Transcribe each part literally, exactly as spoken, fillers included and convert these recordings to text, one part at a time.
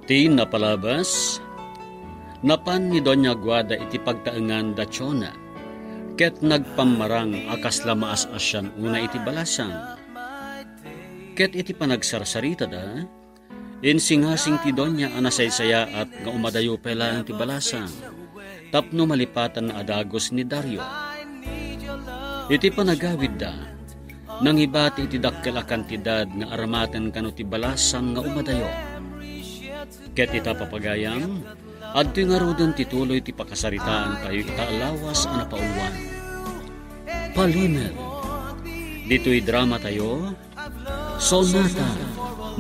Ti napalabas, napan ni Doña Guada iti pagtaengan da Chona, ket nagpammarang a kasla maas-asian unay iti balasang. Ket iti panagsarsaritada, insingasing ti Doña a nasaysayaat nga umadayo pay laeng ti balasang, tapno malipatanna a dagus ni Dario. Iti panagawidda, nangibati iti dakkel a kantidad nga aramaten kano ti balasang nga umadayo. Ket ita, papagayam, adtoy ngaruden ti tuloy ti pakasaritaantayo ita a lawas a napauluan. Palinen, ditoy dramatayo, Sonata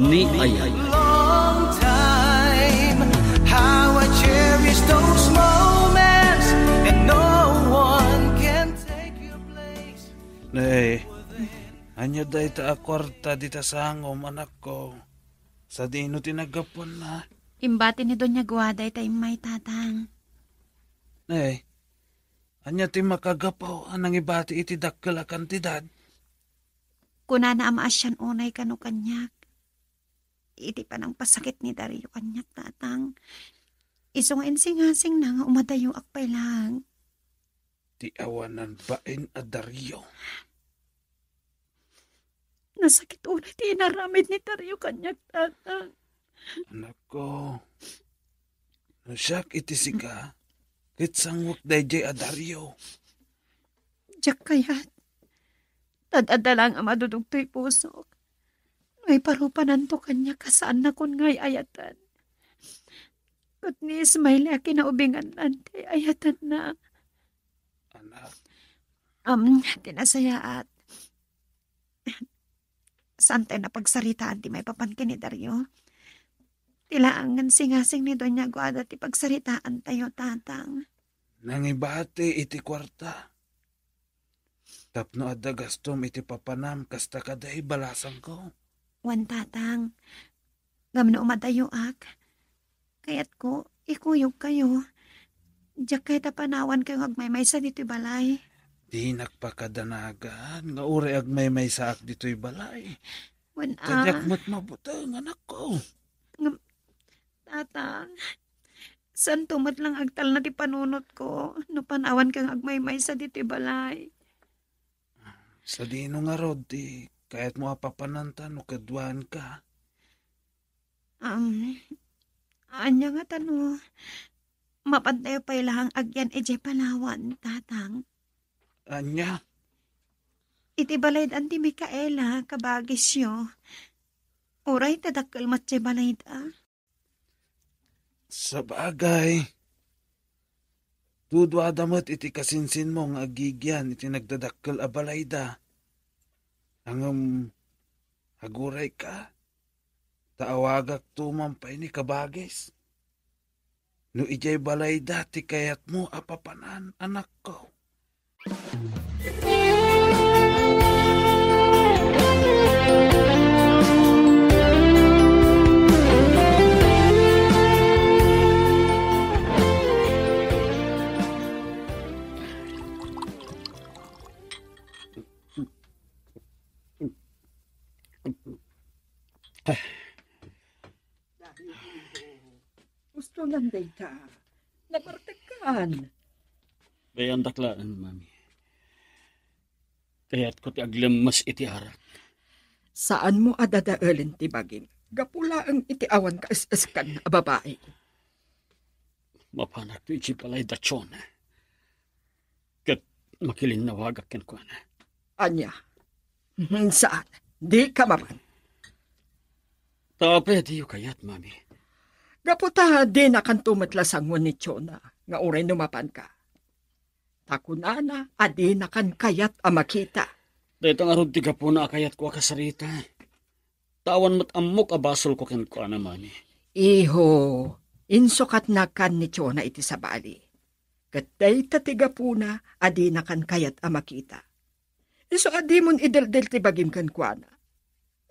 ni Ayala. Long time, how I cherish those moments, and no one can take your place. Nay, ania dayta a kuarta dita sangom, anakko? Sadino ti naggapuanna? Imbati ni Doña Guada ita immay, Tatang. Nay, ania ti makagapu a nangibati iti dakkel a kantidad? Kunana a maasian unay kano kaniak. Iti panangpasakit ni Dario kaniak, Tatang. Isu nga insingasingna nga umadayoak pay laeng. Ti awanan bain a Dario. Nasakit unay ti inaramid ni Dario kaniak, Tatang. Anakko, no siak iti sika, ket sanguek daydiay a Dario. Diak kayat. Tad-adda laeng a madudugtoy pusok. No iparupananto kaniak a saannakon nga ay-ayaten. Ket ni Ismael a kinaubingan laeng ti ay-ayatenna. Anak. Am, ti nasayaat. Saantayo napagsaritaan ti maipapan ken ni Dario. Ti laeng nga insingasing ni Doña Guada ti pagsaritaantayo, Tatang. Nangibati iti kuarta. Tapno adda gastom iti papanam, kasta kadi balasangko. Wen, Tatang. Ngem no umadayoak, kayatko, ikuyogkayo. Diak kayat a panawankayo nga agmaymaysa ditoy balay. Dinak pakadanagan nga uray agmaymaysaak ditoy balay. Wen, ta diak ah, met mabuteng, anakko. Ngem, Tatang, saanto met lang agtalna ti panunotko no panawankayo nga agmaymaysa ditoy balay. Sadino ngarud ti kayatmo a papananta no kaduaenka? Um, ania ngata no mapantayo pay laeng agyan idiay Palawan, Tatang? Ania? Iti balaydan ti Micaela, kabagisyo. Uray ta dakkel met diay balayda. Sabagay, duduada met iti kasinsinmo nga agigian iti nagdadakkel a balayda. Ngem agurayka, ta awagakto man pay ni kabagis. No idiay balayda ti kayatmo a papanan, anakko. Gusto lang dayta. Napartekkan. Bayandak laeng, Mami. Kayatko ti aglemmes iti arak. Saanmo a dadaelen ti bagim. Gapu laeng iti awan kaes-eskan a babai. Mapanakto iti balay da Chona. Ket makilinnawagak kenkuana. Ania? Hmm, saan. Dika mapan. Ta apay a diyo kayat, Mami? Gapu ta dinakanto met la sangoen ni Chona nga uray no mapanka. Ta kunana a dinakan kayat a makita. Dayta ngarud ti gapuna a kayatko a kasarita. Ta awan met ammok a basolko kenkuana, Mami. Iho, insukatnakan ni Chona iti sabali. Ket dayta ti gapuna a dinakan kayat a makita. Isu a dimon ideldel ti bagim kenkuana.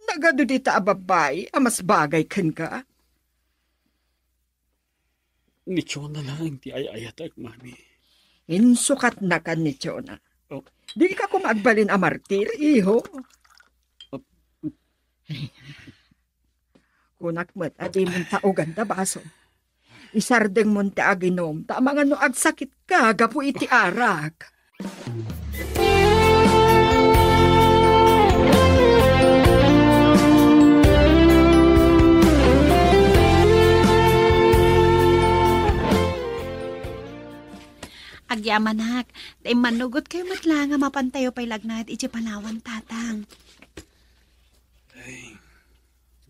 Nagadu dita a babbai a mas bagay kenka. Ni Chona laeng ti ay-ayatek, Mami. Insukatnakan ni Chona. Oh. Dika koma agbalin a martir, iho. Oh. Kunak met a dimon taogan ta baso. Isardengmon ti aginum, ta amangan no agsakitka gapu iti arak. Agyamanak, ta immannugotkayo met la nga mapantayo pay lagnat iti Palawan, Tatang. Ay,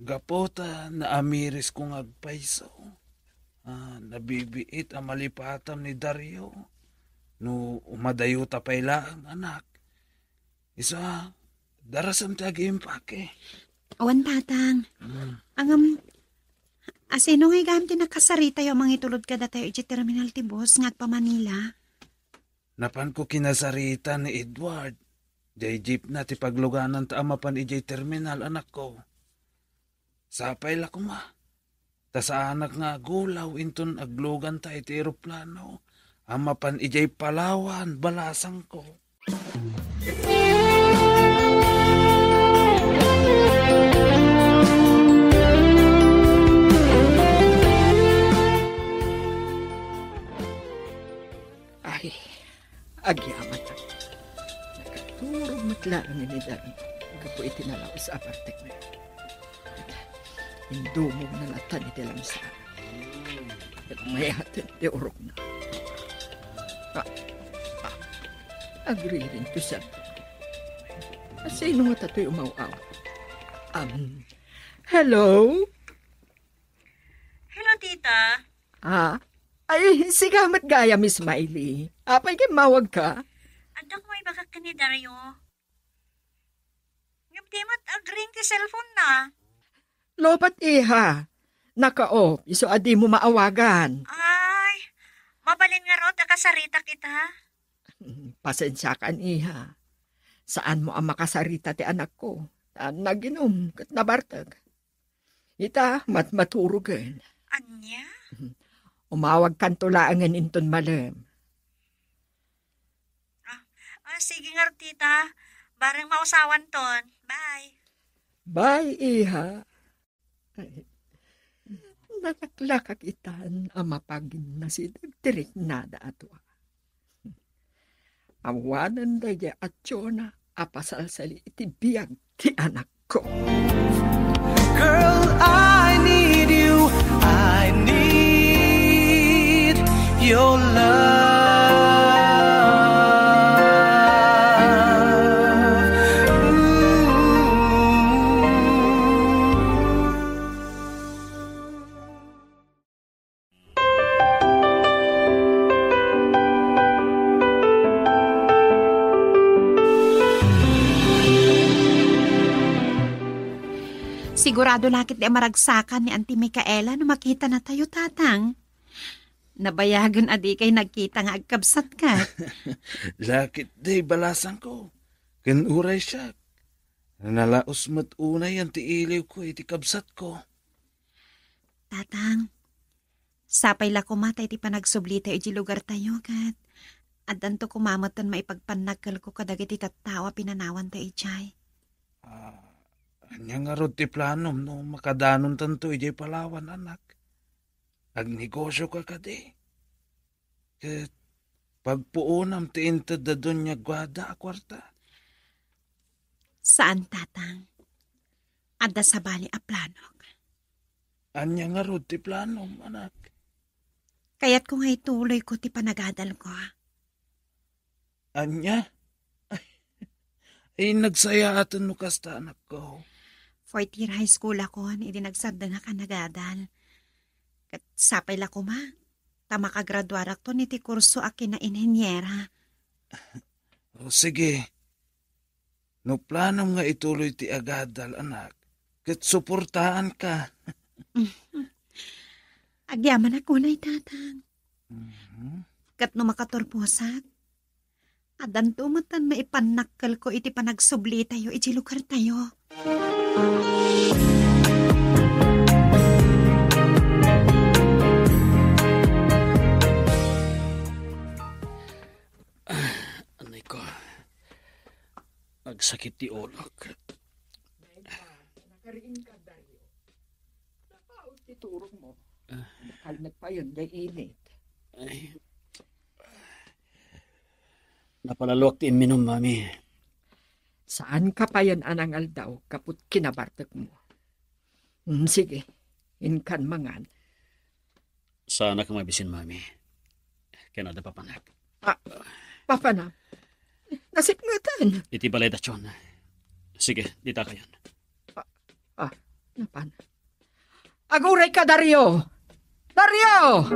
gapu ta naamirisko nga agpayso, ah, nabibiit a malipatam ni Dario. No umadayota pay laeng, anak, isu a darasem ti agiimpake. Awan, Tatang. Hmm. Ngem, asino ngay gayam ti nakasaritayo a mangitulod kadatayo iti terminal ti bus nga agpa-Manila? Napanko kinasarita ni Edward. Jay jeepna ti paglugananta a mapan idiay terminal, anakko. Sapay la koma. Ta saanak nga agulaw inton agluganta iti eroplano a mapan idiay Palawan, balasangko. Ay, agyamanak. Nakaturog met laeng ni Dario gapu iti nalaus a partek na. Indumogna latta iti lamsa. Ket mayaten ti urogna. Ah, ah, agriring ti cellphone. Asino ngata toy umaw-aw? Um, hello? Hello, tita. Ah? Ay, sika met gayam, Smiley. Apay ket immawagka? Adda ko maibagak ken ni Dario. Ngem di met agring ti cellphone na. Lopet, iha. Naka-off, isu a dimo maawagan. Ay, mabalin ngarud a kasaritak ita. Pasensiakan, iha. Saanmo a makasarita ti anakko. Ta naginum ket nabartek. Ita, matmaturogen. Ania? Umawagkanto laengen inton malem. Ah, ah, sige ngarud, tita. Bareng mausawanton. Bye. Bye, iha. Ay, nalaklakak itan a mapagimnasideg ti riknada a dua. Awanen daydiay a tiona a pasalsali iti biag ti anakko. Girl, I need you. I need your love. Ooh. Sigurado la ketdi a maragsakan ni Auntie Micaela no makitanatayo, Tatang. Nabayagen a dikay nagkita nga agkabsatkat. La ketdi, balasangko. Ken uray siak, nalaus met unay ti iliwko iti kabsatko. Tatang, sapay la koma ta iti panagsublitayo iti lugartayo ket addanto koma metten maipagpannakkelko kadagiti tattao a pinanawanta idiay. Ah, ania ngarud ti planom no makadanontanto idiay Palawan, anak? Agnegosioka kadi? Ket pagpuonam ti inted da Doña Guada a kuarta? Saan, Tatang. Adda sabali a planok. Ania ngarud ti planom, anak? Kayatko nga ituloyko ti panagadalko. Ania? Ay, nagsayaaten no kasta, anakko. Fourth year high school akon idi nagsardengak a nagadal. Ket sapay la koma ta makagraduarakton iti kurso a kinainheniera. O, sige. No planom nga ituloy ti agadal, anak, ket suportaanka. Agyamanak unay, Tatang. Mhm. Ket no makaturposak, addanto metten maipannakkelko iti panagsublitayo iti lugartayo. Anay ko. Agsakit ti ulok. Dayta, nakariingka, Dario. turogmo. Ah. Kalmet payen, jay init. Ay. Napalaluak ti imminum, Mami. Saanka payen a nangaldaw gapu ti kinabartekmo. Mm, sige, inkan mangan. Saanak a mabisin, Mami. Ken adda papanak. Ah, papanam? Nasipngetan. Iti balay da Chona. Sige, dita kayon. Ah, ah, napan. Agurayka, Dario! Dario!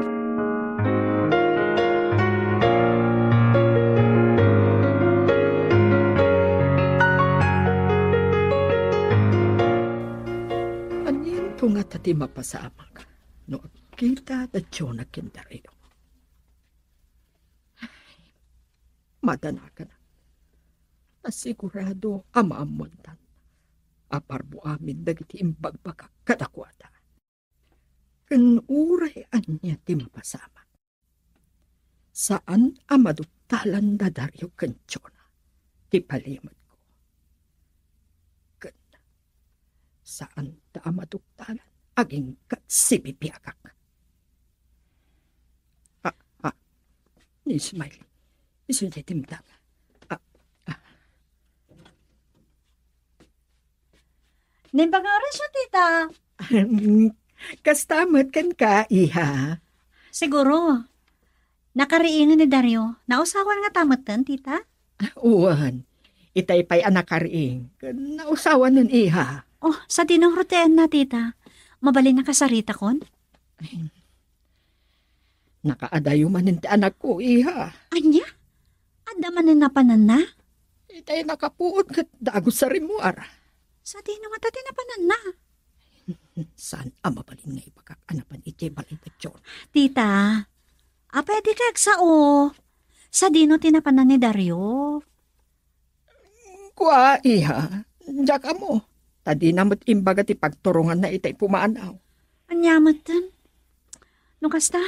Anianto ngata ti mapasamak no agkita da Chona ken Dario? Ay, madanagan. Ta sigurado a maammoantan a parbo amin dagiti imbagbagak kadakuada. Ken uray ania ti mapasamak, saan a maduktalan da Dario ken Chona ti palimetko. Ken saan da a maduktalan agingga ti sibibiagak. Ah, ah, ni Smiley, isu diay timtang. Ah, ah. Naimbag nga orasyo, tita. Kasta met kenka, iha. Siguro. Nakariingen ni Dario. Nausawan ngata metten, tita? Wen. Itay pay a nakariing. Ken nausawanen, iha. Oh, sadino ngarud ti ayanna, tita? Mabalin a kasaritakon? Nakaadayo manen ti anakko, iha. Ania? Adda manen napananna? Itay nakapuot ket dagus a rimmuar. Sadino ngata ti napananna? Saan a mabalin nga ibagak a napan idiay balay da Chona? Tita, apay a dika agsao? Sadino ti napanan ni Dario? Kua, iha, diak ammo. Ta dina met imbaga ti pagturonganna itay pumanaw. Ania metten? No kasta,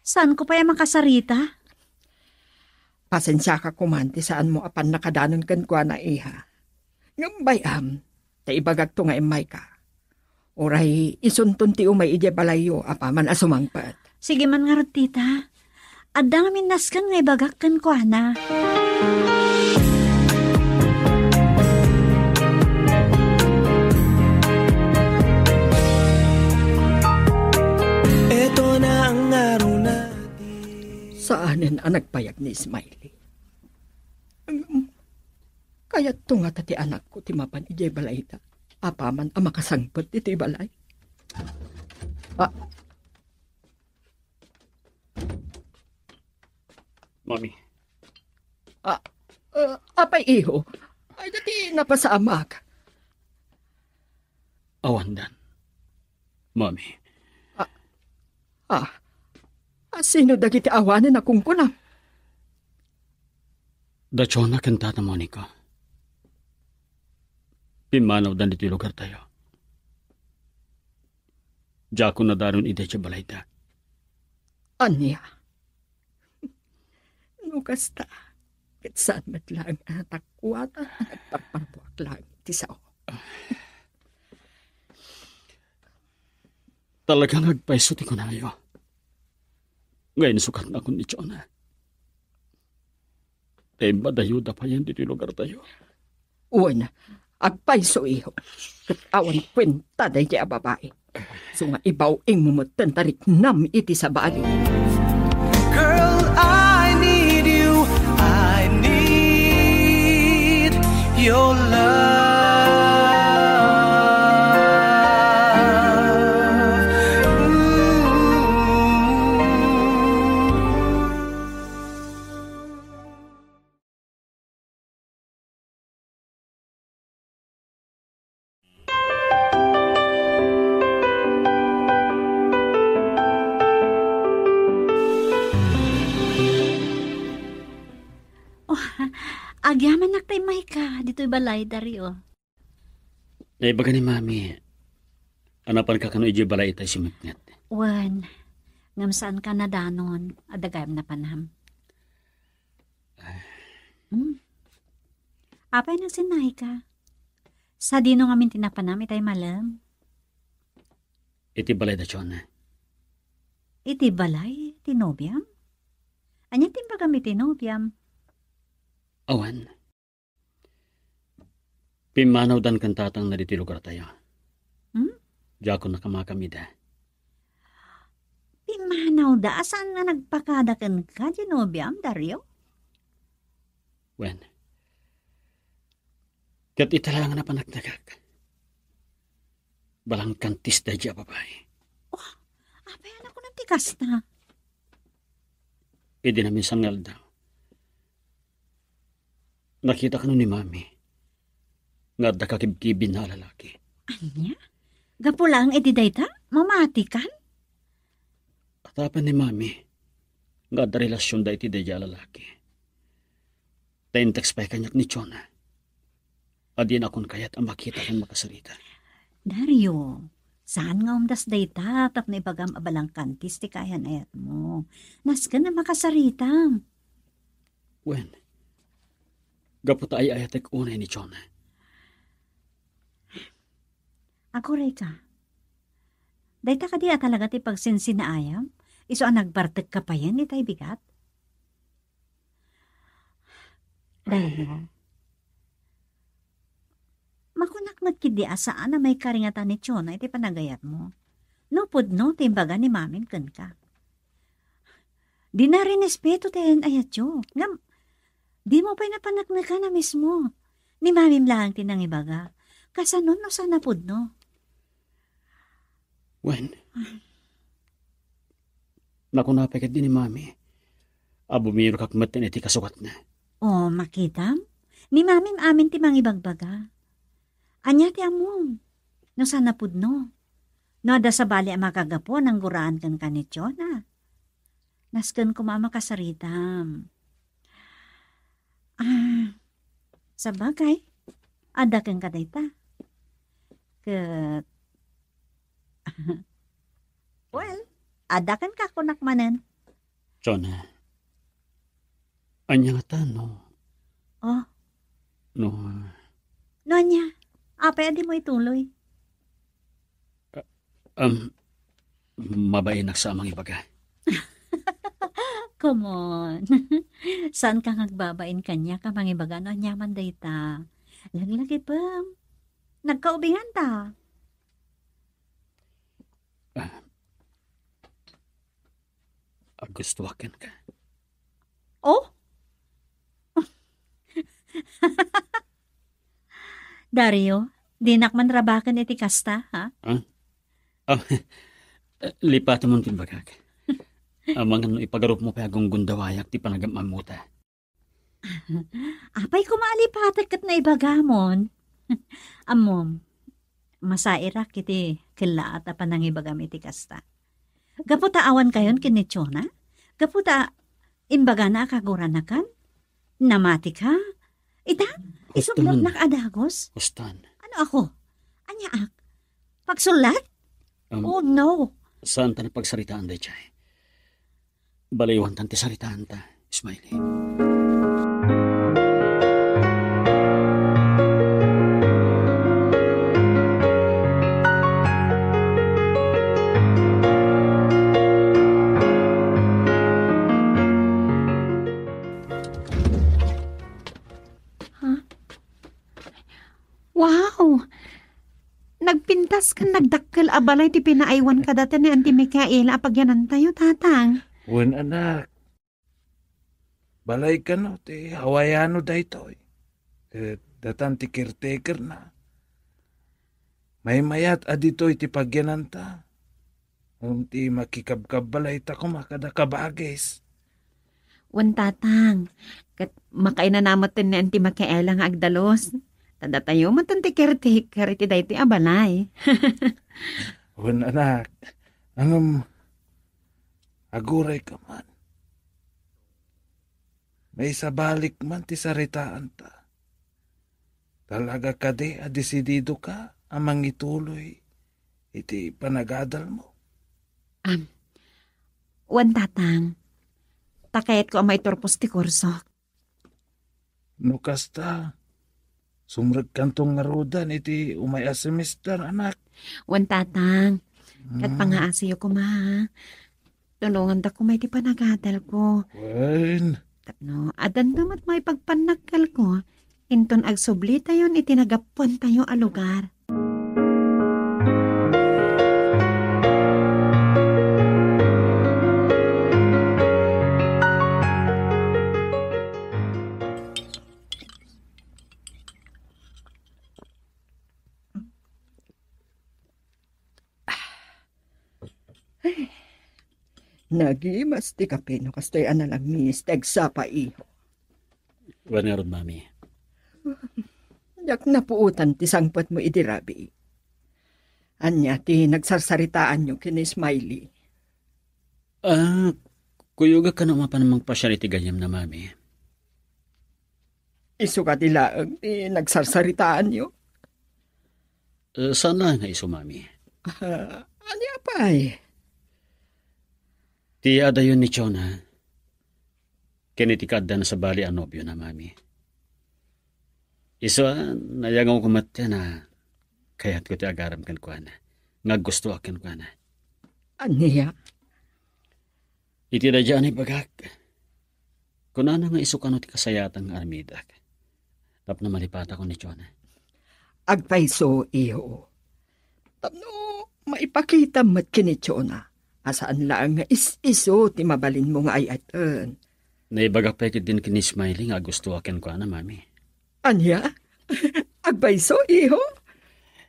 saanko pay a makasarita? Pasensiaka koman ti saanmo a pannakadanon kenkuana, iha. Ngem bay-am, ta ibagakto nga immayka. Uray isunton ti umay idiay balayyo apaman a sumangpet. Sige man ngarud, tita. Adda ngamin nasken nga ibagak kenkuana. Eto na ang ngaruna. Saanen a nagbayag ni Smiley. Kayatto ngata ti anakko ti mapan idiay balayda apaman a makasangpet ditoy balay. Ah. Mami. Ah, ah, apay, iho? Ay, dati napasamak. Awandan. Mami. Ah, ah, ah, sino dagiti awanen a kunkunam? Da Chona ken Tata Monica. Pimmanawdan ditoy lugartayo. Diakon nadanon idiay balayda. Ania? No kasta, ket saan met laeng a natakuatan a nagparparbuak laeng ti sao. Talaga nga agpayso ti kunayo. Nga insukatnakon ni Chona. Ta immadayoda payen ditoy lugartayo. Wen, agpayso, iho. Ket awan kuenta daydi a babai. Isu nga ibaw-ingmo metten ta riknam iti sabali. Girl, I need you. I need your love. Ooh. Oh, agyamanak ta immayka ditoy balay, Dario. Naibaga ni Mami, a napanka kano idiay balay itay sumipnget. Wen, ngem saanka nadanon, adda gayam napanam. Hmm. Apay nagsinnahika? Sadino ngamin ti napanam itay malem? Iti balay da Chona. Iti balay ti nobiam? Ania ti imbagam iti nobiam? Awan. Pimmanawdan ken tatangna ditoy lugartayo. Hmm? Diakon nakamakam ida. Pimmanawda a saan nga nagpakada kenka, di nobiam, Dario? Wen, ket ita laeng a panagtagak. Balangkantis daydi a babai. Oh, apay a nakunam ti kasta? Idi naminsan nga aldaw, nakita kano ni Mami nga adda kakibkibinna a lalaki. Ania? Gapu laeng iti dayta, mamatikan? Atapan ni Mami nga adda relasionda iti daydi a lalaki. Ta intext pay kaniak ni Chona a dinakon kayat a makita ken makasarita. Dario, saan nga umdas dayta tapno ibagam a balangkantis ti kaayan-ayatmo. Nasken a makasaritam. Wen, gapu ta ay-ayatek unay ni Chona. Aguray ka. Dayta kadi a talaga ti pagsinsinaayam? Isu a nagbartek ka payen itay bigat? Dario, makunak met ketdi a saan a maikaringatan ni Chona iti panagayatmo. No pudno ti imbaga ni Mamim kenka. Dina rinespeto ti ayan-ayatyo. Ngem, dimo pay napaneknekan a mismo. Ni Mamim laeng ti nangibaga. Kasano no saan a pudno? Wen, nakuna pay ketdi ni Mami a bumirokak metten iti kasugatna. O, makitam? Ni Mamim amin ti mangibagbaga. Ania ti ammom? No saan a pudno? No adda sabali a makagapu a nangguraan kenka ni Chona, nasken koma a makasaritam. Ah, sabagay, adda kenka dayta. Ket, well, adda kenka kunak manen. Chona, ania ngata no? Oh. No. No ania? Apay a dimo ituloy? Um, mabainak sa a mangibaga. Come on. Saan ka nga agbabain kaniak a mangibaga no aniaman dayta? Laglagipem. Nagkaubinganta. Ah, agustuak kenka. Oh? Dario, dinak man rabaken iti kasta, ha? Ah? Ah, lipatem ti bagak. Amangan no ipagarupmo pay a gunggundawayak ti panagam-ammota. Apay koma a lipatek ket naibagamon? Ammom, masairak iti kellaat a panangibagam iti kasta. Gapu ta awankayon ken ni Chona? Gapu ta imbagana a kaguranakan? Namatika? Ita? Kustan. Isublatnak a dagus? Kustan. Ano ako? Aniaak? Pagsullat? Um, Oh, no. Saan ta napagsaritaan daydiay? Baliwantan ti saritaanta, Smiley. Ha? Wow! Nagpintas ken nagdakkel a balay ti pinaaywan kadata ni Auntie Micaela a pagyanantayo, Tatang. Wen, anak. Balay kano ti Hawaiano daytoy. Ket datan ti caretakerna. Maymayat a ditoy ti pagyananta. Ngem ti makikabkabbalayta koma kada kabagis. Wen, Tatang, ket makainana metten ni Auntie Micaela nga agdalus. Ta datayo metten ti caretaker iti daytoy a balay. Wen, anak, ngem aguray ka man. Maisabalik man ti saritaanta. Talaga kadi a desididoka a mangituloy iti panagadalmo? Am, wen, Tatang. Ta kayatko a maiturpos ti kursok. No kasta, sumrekkanto ngaruden iti umay a semester, anak. Wen, Tatang. Ket pangaasiyo koma, ha? Tulonganda koma iti panagadalko. Wen. Tapno, addanto met maipagpannakkelko, inton agsublitayon iti nagappuantayo a lugar. Ay, nagimas ti kape no kastoy a nalangis ti agsapa, iho. Wen ngarud, Mami. Diak napuotan ti sangpetmo idi rabii. Ania ti nagsarsaritaanyo ken ni Smiley? Ah, kuyogak kano mapan mangpasiar iti gayyemna, Mami. Isu kadi laeng ti nagsarsaritaanyo? Eh, saan laeng nga isu, Mami. Ah, ania pay? Ti adayon ni Jonah, ken iti kaadda na sabali a nobiona, Mami. Isu a, nayangawko met a kayatko ti agaram kenkuana, nga aggustoak kenkuana. Ania? Iti daydiay a naibagak, kunana nga isu kano ti kasayatan nga aramidak tapno malipatakon ni Jonah. Agpayso, iho. Tapno maipakitam met ken ni Jonah a saan laeng nga is-isu ti mabalinmo nga ay-ayaten. Naibagak pay ketdin ken ni Smiley nga aggustoak kenkuana, Mami. Ania? Agpayso, iho?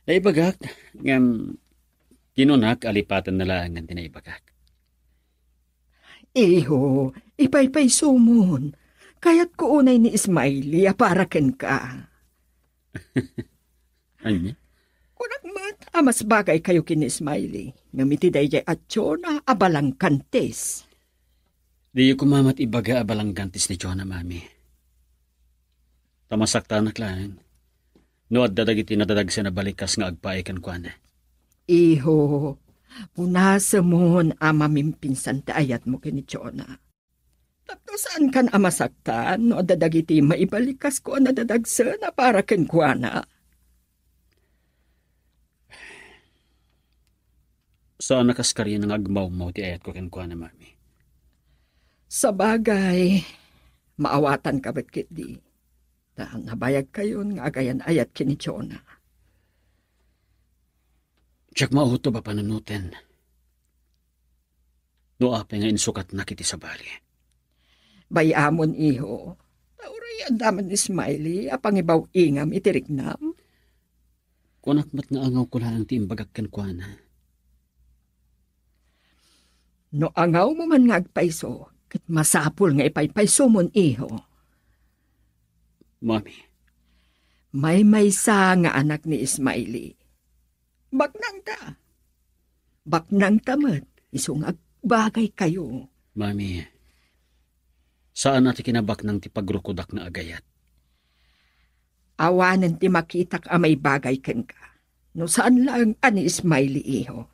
Naibagak, ngem kinunak a lipatenna laengen ti naibagak. Iho, ipaypaysomon. Kayatko unay ni Smiley a para kenka. Ania? Kunak met a mas bagaykayo ken ni Smiley ngem iti daydiay a Jonah a balanggantes. Diyo koma met ibaga a balanggantes ni Jonah, Mami. Ta masaktanak laeng no adda dagiti nadadagsen a balikas nga agpaay kenkuana. Iho, punasemon a mamimpinsan ti ayatmo ken ni Jonah. Tapno saankan a masaktan no adda dagiti maibalikas ko a nadadagsen a para kenkuana. Saan a kas karina nga agmawmaw ti ayatko kenkuana, Mami. Sabagay, maawatanka met ketdi. Ta nabayagkayon nga agayan-ayat ken ni Jonah. Diak mautob a panunoten no apay nga insukatnak iti sabali. Bay-amon, iho. Ta uray adda met ni Smiley a pangibaw-ingam iti riknam. Kunak met nga angawko laeng ti imbagak kenkuana. No angawmo man nga agpayso, ket masapul nga ipaypaysomon, iho. Mami. Maymaysa nga anak ni Ismaili. Baknangta. Baknangta met, isu nga agbagaykayo. Mami, saan a ti kinabaknang ti pagrukodak nga agayat. Awanen ti makitak a maibagay kenka, no saan laeng a ni Ismaili, iho.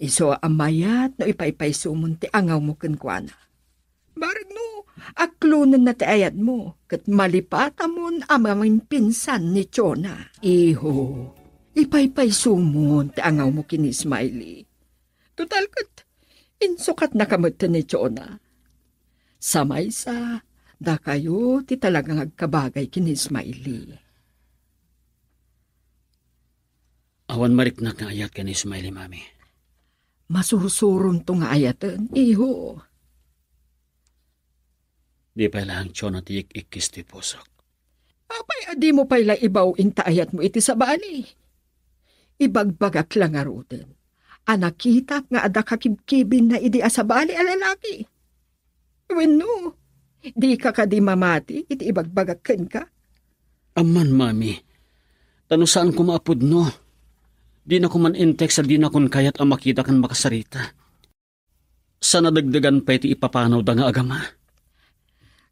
Isu a mayat no ipaypaysomon ti angawmo kenkuana. Bareng no, aklonenna ti ayatmo, ket malipatamon a mamimpinsan ni Jonah. Iho, ipaypaysomon ti angawmo ken ni Ismaili. Total ket, insukatnaka met ni Jonah. Sa maysa, dakayo ti talaga nga agkabagay ken ni Ismaili. Awan mariknak nga ayat ken ni Ismaili, Mami. Masursuronto nga ayaten, iho. Di pay laeng Jonah ti ik-ikkis ti pusok. Apay a dimo pay la ibaw-in ta ayatmo iti sabali? Ibagbagak la ngaruden a nakitak nga adda kakibkibinna idi a sabali a lalaki. Wenno, dika kadi mamati iti ibagbagak kenka? Amman, Mami, ta no saanko maapudno, dinako man intek sa dinakon kayat a makita ken makasarita. Sa nadagdagan pay ti ipapanawda nga agama.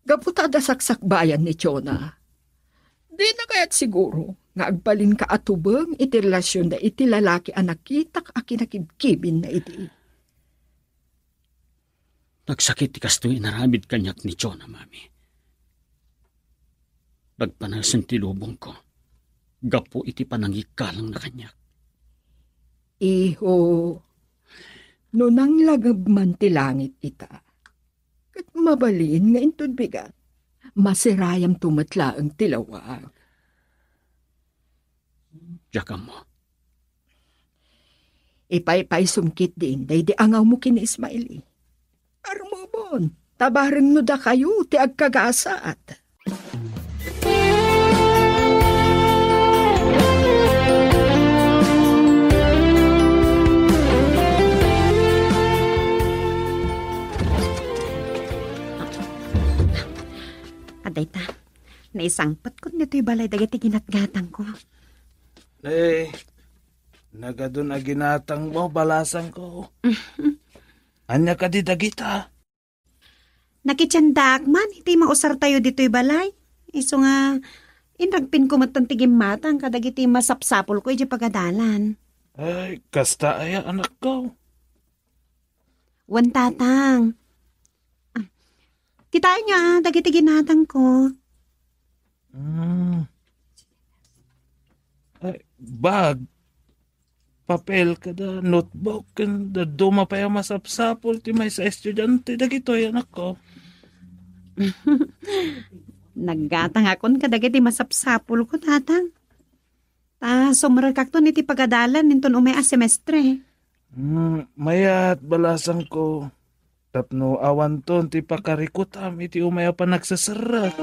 Gapu ta adda saksakbayan ni Jonah, dina kayat siguro nga agbalinka a tubeng iti relasionda iti lalaki a nakitak a kinakibkibinna idi. Nagsakit ti kastoy inaramid kaniak ni Jonah, Mami. Nagpanasen ti lubongko gapu iti panangikkalangna kaniak. Iho, no nanglageb man ti langit ita, ket mabalin nga inton bigat, masirayamto met laeng ti lawag. Diak ammo. Ipaypaysom ketdin daydi angawmo ken ni Ismaili. Armumon, ta bareng no dakayo ti agkagasat. Adayta, naisangpetkon ditoy balay dagiti ginatgatangko. Eh, nagadun a ginatangmo, balasangko. Ania kadi dagita? Nakitiendaak man iti mausartayo ditoy balay. Isu nga, inragpinko metten ti gimmatang kadagiti masapsapulko idiay pagadalan. Ay, kasta aya, anakko? Wen, tatang. Ah, kitaenyo, ah, dagiti ginatangko. Hmm. Ay, bag, papel, kada notebook, ken dadduma pay a masapsapul ti maysa a estudiante dagitoy, anakko. Naggatangakon kadagiti masapsapulko, tatang. Ta sumrekakton iti pagadalan inton umay a semestre. Hmm, mayat, balasangko. Tapno awanton ti pakarikutam iti umay a panagseserrek.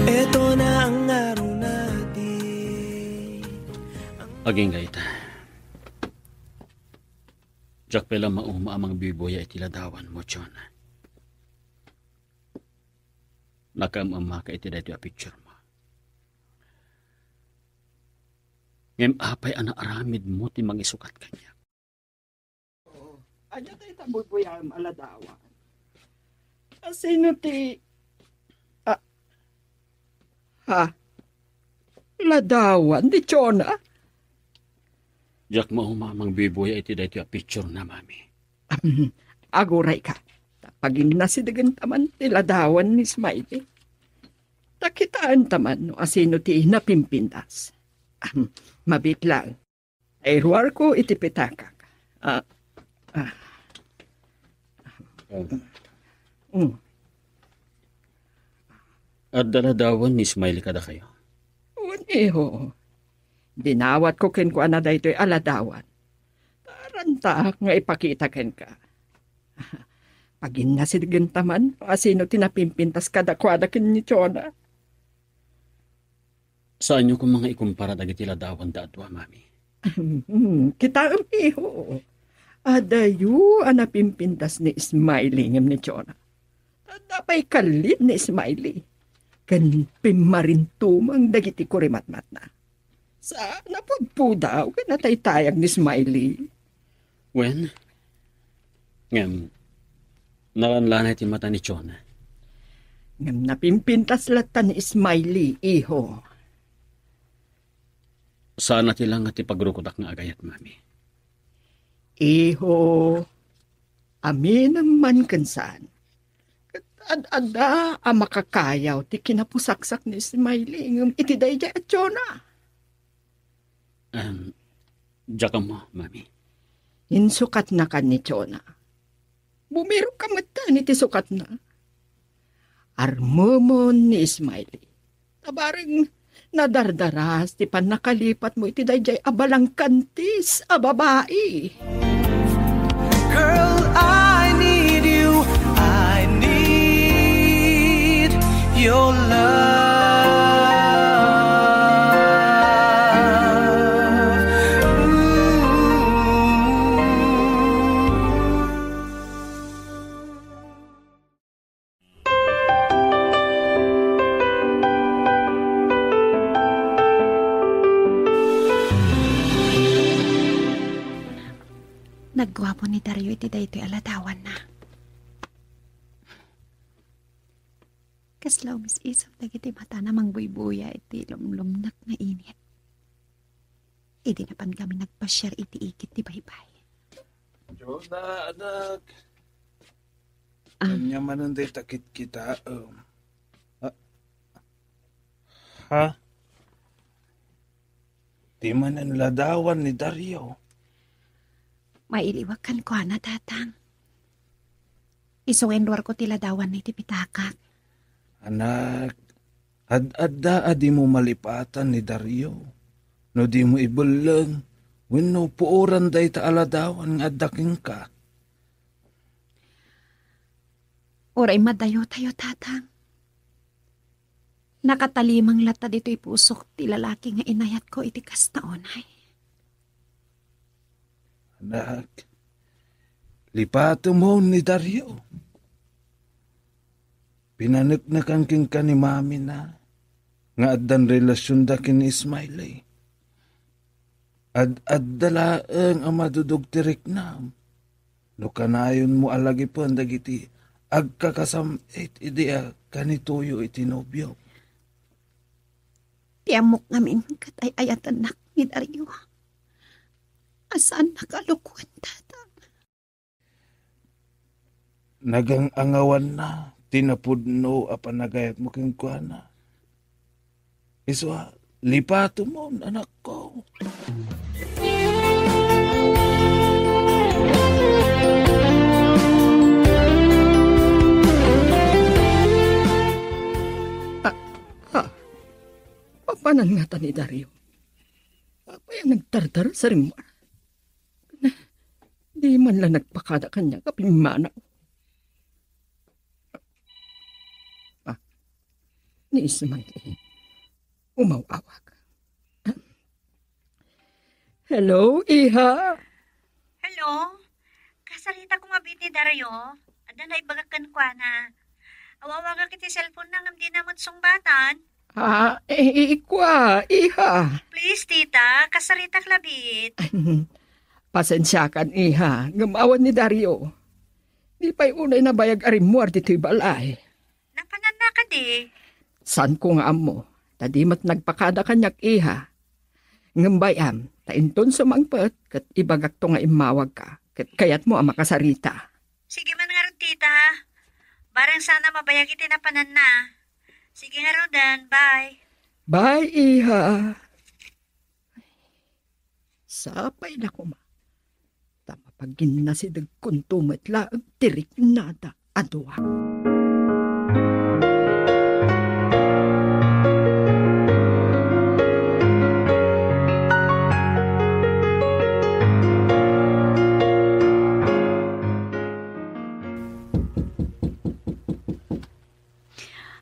Eto na ang ngaruna di. Agingga ita. Diak pay la mauma a mangbubuya iti ladawanmo, John. Nakaem-emmaka iti daytoy a picturemo. Ngem apay a naaramidmo ti mangisukat kaniak? Oo. Ania dayta buybuyaem a ladawan? Asino ti, ah, ha? Ladawan ni Jonah? Diak mauma a mangbubuya iti daytoy a picturena, Mami. Agurayka, ta paginnasidegenta man ti ladawan ni Smiley. Ta kitaenta man no asino ti napimpintas. Ahem, mabiit laeng. Ay, ruarko iti pitakak. Ah, ah. Oh. Mm. Adda ladawan ni Smiley kadakayo? Wen, iho. Dinawatko kenkuana daytoy a ladawan. Tarantaak nga ipakita kenka. Paginnasidegenta man no asino ti napimpintas kadakuada ken ni Jonah. Saanyo koma nga ikumpara dagiti ladawan da a dua, Mami? Hmm, kitaem, iho. Adayo a napimpintas ni Smiley ngem ni Jonah. Adda pay kallid ni Smiley. Ken pimmarintumeng dagiti kurimatmatna. Sa napudpudaw ken nataytayag ni Smiley. Wen, ngem, nalanlanay ti mata ni Jonah. Ngem napimpintas latta ni Smiley, iho. Saan a ti langa ti pagrukotak nga agayat, Mami. Iho, aminem man ken saan. Ket ad-adda a makakayaw ti kinapusaksak ni Smiley ngem iti daydiay a Jonah. Em, diak ammo, Mami. Insukatnaka ni Jonah. Bumirokka metten iti sukatna. Armemon ni Smiley. Ta bareng nadardaras ti pannakalipatmo iti daydiay a balangkantis a babai. Girl, I need you. I need your love. Ooh. Nagguapo ni Dario iti daytoy a ladawanna. Kasla umis-isog dagiti matana mangbuybuya iti lumlumnek nga init. Idi napan kami nagpasiar iti igid ti baybay. Jonah, anak. Ah. Ania manen dayta kitkitaem? Ha? Ha? Di manen ladawan ni Dario. Mailiwak kenkuana, Tatang. Isu nga inruarko ti ladawanna iti pitakak. Anak, ad-adda a dimo malipatan ni Dario no dimo ibelleng wenno puoran dayta a ladawan nga adda kenka. Uray madayotayo, Tatang. Nakatalimang latta ditoy pusok ti lalaki nga inayatko iti kasta unay. Anak, lipatem ni Dario. Pinaneknekan kenka ni mamina nga addan relasionda ken ni Smiley. Ad-adda laeng a madudog ti riknam no kanayonmo a lagipen dagiti agkakasam-it idi a kanituyo iti nobio. Ti ammok ngamin ket ay-ayatennak ni Dario a saannak a lukuen, Tatang. Nagang-angawanna ti napudno a panagayatmo kenkuana. Isu a, lipatemon, anakko. Ah, ah. Papanan ngata ni Dario? Apay a nagtardara sa rimmuar? Di man la nagpakada kaniak a pimmanaw. Ah, ni Ismael, umaw-awag. Hello, iha. Hello? Kasarita ko mabiit ni Dario. Adda naibagak kenkuana. Awawagak iti cellphone na ngem dina met sungbatan. Ah, eh, eh, kua, iha. Please, tita, kasaritak labiit. Pasensiakan, iha, ngem awan ni Dario. Di pay unay nabayag a rimmuar ditoy balay. Napananna kadi? Saanko nga ammo, ta di met nagpakada kaniak, iha. Ngem bay-am, ta inton sumangpet, ket ibagakto nga immawagka, ket kayatmo a makasarita. Sige man ngarud, tita. Barang saan a mabayag iti napananna. Sige ngaruden, bye. Bye, iha. Sapay la koma, ta mapaginnasidegkonto met laeng ti riknada a dua.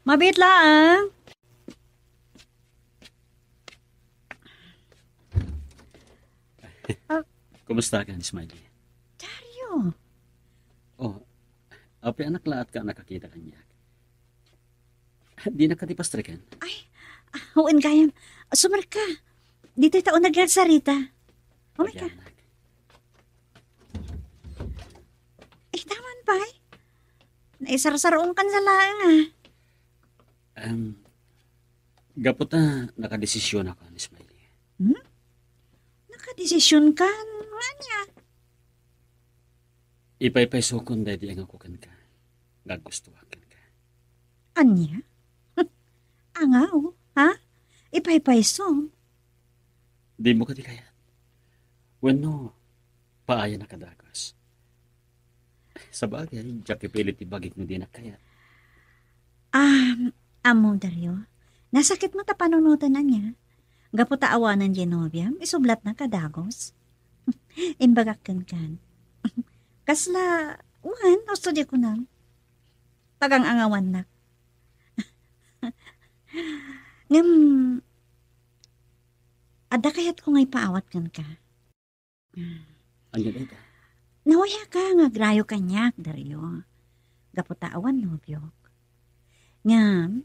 Mabiit laeng. Ah. Kumusta ka, Smiley? Dario. Oh, apianak laat ka nakakita kaniak. Di na ka ti pastriken? Ay, ah, wen gayam. Sumarka. Ditoy ta uneg nga agsarita. Umay ka. Apianak. Eh, taman pay. Naisarsaruon kan sa laeng, ah. Em, gapu ta nakadesisyonakon, Smiley. Hmm? Nakadesisyonka? Nga ania? Ipaypaysokon daydi angawko kenka. Nga gustoak kenka. Ania? Angaw, ha? Ipaypayso? Dimo kadi kayat? Wenno, paayanak a dagus? Sabagay, diak ipilit ti bagik no dinak kayat. Ah, ammo, Dario, nasakit met a panunoten ania. Gapu ta awanen diay nobiam, isublatnak a dagus. Imbagak kenkan. Kasla, wen, usto diay kunam. Pagang-angawannak. Ngem, adda kayatko nga ipaawat kenka. Ania dayta? Nauyaka nga agrayo kaniak, Dario. Gapu ta awan nobiok. Ngem,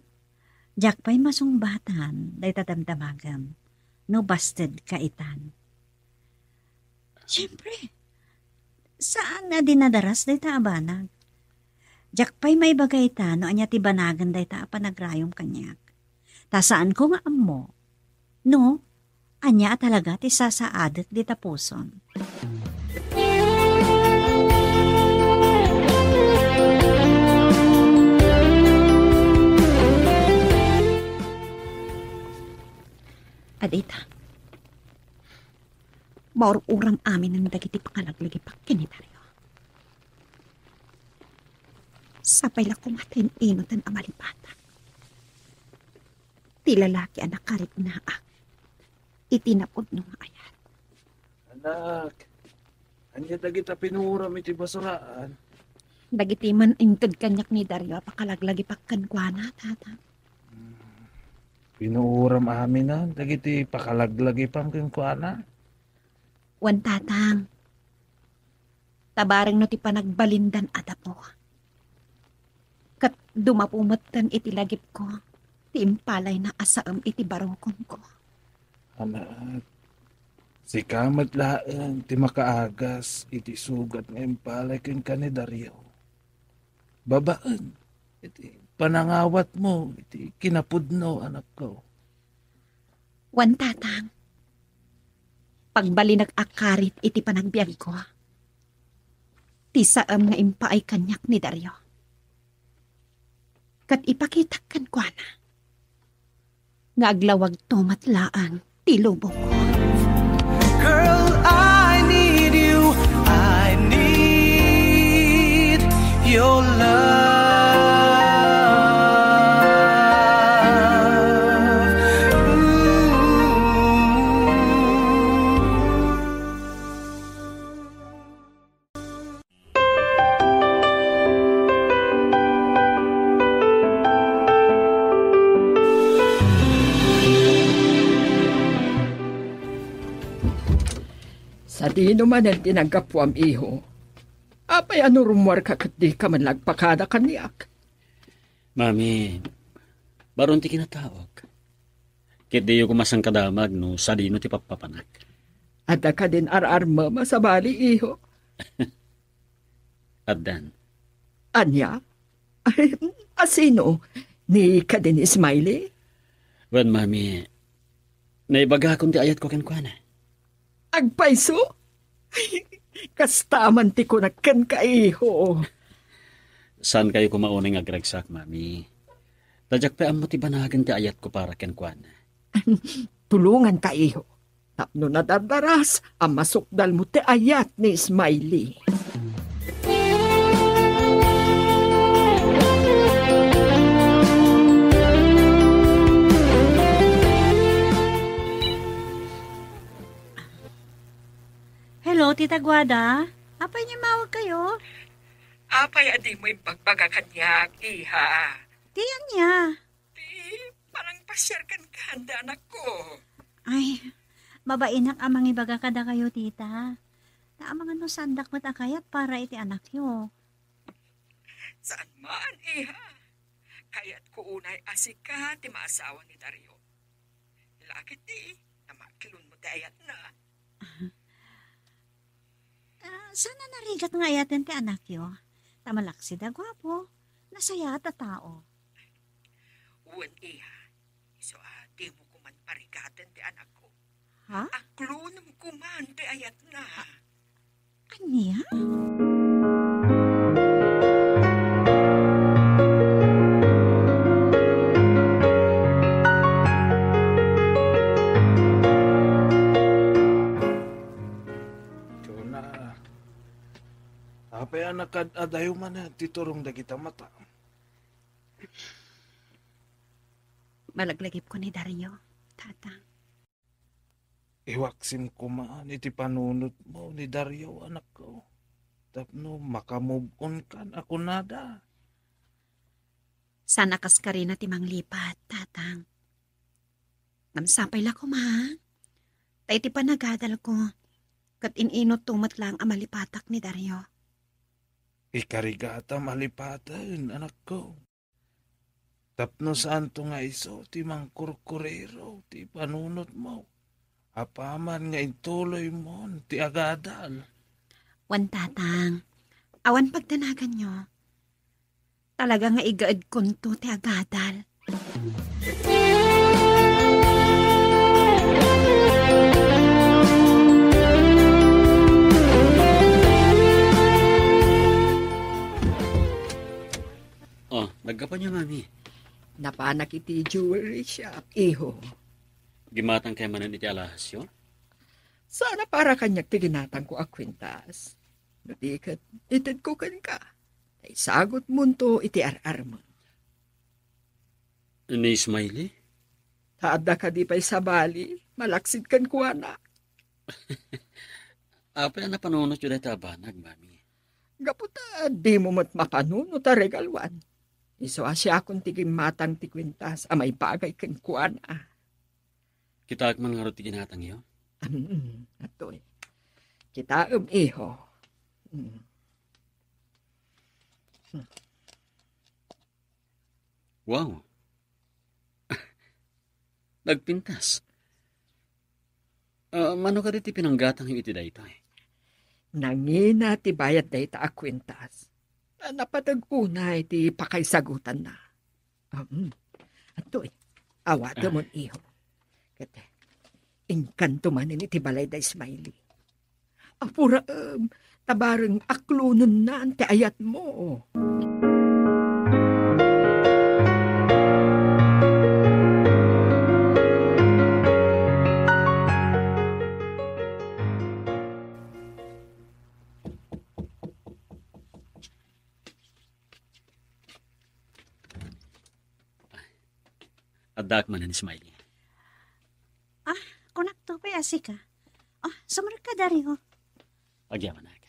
diak pay masungbatan dayta damdamagem no basted ka itan. Siempre, saan a dinadaras dayta a banag. Diak pay maibaga ita no ania ti banagen dayta a panagrayom kaniak. Ta saanko nga ammo no ania a talaga ti sasaadek dita pusom. Tita, maur-uram aminen dagiti pangalaglagipak ken ni Dario. Sapay la koma ta in-inutan a malipatak ti lalaki a nakaritnaak iti napudno nga ayat. Anak, ania dagita pinuoram iti basuraan? Dagiti man inted kaniak ni Dario a pakalaglagipak kenkuana, Tata. Hmm. Pinuoram aminen dagiti pakalaglagipan kenkuana? Wen, Tatang. Ta bareng no ti panagbalindan a dapo, ket dumapo metten iti lagipko ti impalayna a saem iti barukonko. Anak, sika met laeng ti makaagas iti sugat nga impalay kenka ni Dario. Babaen iti panangawatmo iti kinapudno, anakko. Wen, Tatang, pagbalinak a karit iti panagbiagko ti saem nga impaay kaniak ni Dario. Ket ipakitak kenkuana nga aglawagto met laeng ti lubongko. Girl, I need you. I need your love. Ooh. Sadino manen ti naggapuam, iho? Apay a no rummuarka ket dika man la agpakada kaniak? Mami, baro ti kinataok. Ket diyo koma sangkadamag no sadino ti pappapanak. Adda kadin ar-armem a sabali, iho? Addan. Ania? A sino? Ni kadin Smiley? Wen, Mami, naibagakon ti ayatko kenkuana. Agpayso? Kasta man ti kunak kenka, iho. Saankayo koma unay nga agragsak, Mami. Ta diak pay ammo ti banagen ti ayatko para kenkuana. Tulonganka, iho. Tapno nadardaras a masukdalmo ti ayat ni Smiley. Hello, Tita Guada. Apay nga immawagkayo? Apay a dimo imbagbaga kaniak, iha? Ti ania? Ti panangpasiar kenka, anakko. Ay, mabainak a mangibaga kadakayo, Tita. Ta amangan no saandak met a kayat para iti anakyo. Saan man, iha. Kayatko unay a sika ti maasawa ni Dario. Lakit ti, ta maklonmo ti ayatna. Ah, saan a narigat nga ayaten ti anakyo? Ta malaksid a guapo, nasayaat a tao. Wen, iha, isu a dimo koman parigaten ti anakko. Ha? Aklonem koman ti ayatna. Ania? Kuna, apay a nakad-adayo man ti turong dagita mata? Malaglagipko ni Dario, Tatang. Iwaksim koman iti panunotmo ni Dario, anakko, tapno makamove-on kan a kunada. Saan a kaskarina ti manglipat, Tatang. Ngem sapay la koma, ta iti panagadalko, ket in-inutto met laeng a malipatak ni Dario. Ikarigata malipaten, anakko. Tapno saanto nga isu ti mangkurkuriro ti panunotmo, apaman nga intuloymon ti agadal. Wen, Tatang, awan pagdanaganyo. Talaga nga igaedkonto ti agadal. Oh, naggapu ania, Mami? Napanak iti jewelry shop, iho. Gimmatangkayo manen iti alahasyo? Saan a para kaniak ti ginatangko a kuintas. No di ket, itedko kenka. Ta isagutmonto iti ar-armem. Ni Smiley? Ta adda kadi pay sabali, malaksid kenkuana. Apay a napanunotyo dayta a banag, Mami? Gapu ta dimo met mapanunot a regaluan. Isu a siakon ti gimmatang ti kuintas a maibagay kenkuana. Kitaek man ngarud ti ginatangyo? Mm, atoy. Kitaem, iho. Mm. Wow. Nagpintas. Ah, mano kadi ti pinanggatangyo iti daytoy? Nangina ti bayad dayta a kuintas. Ah, napateg unay ti pakaisagutanna. Um, atoy, awatemon, iho. Ket, inkanto manen iti balay da Smiley. Apuraem, ta bareng aklonennan ti ayatmo. Addaak manen, Smiley. Ah, kunakto pay a sika. Oh, sumrekka, Dario. Agyamanak.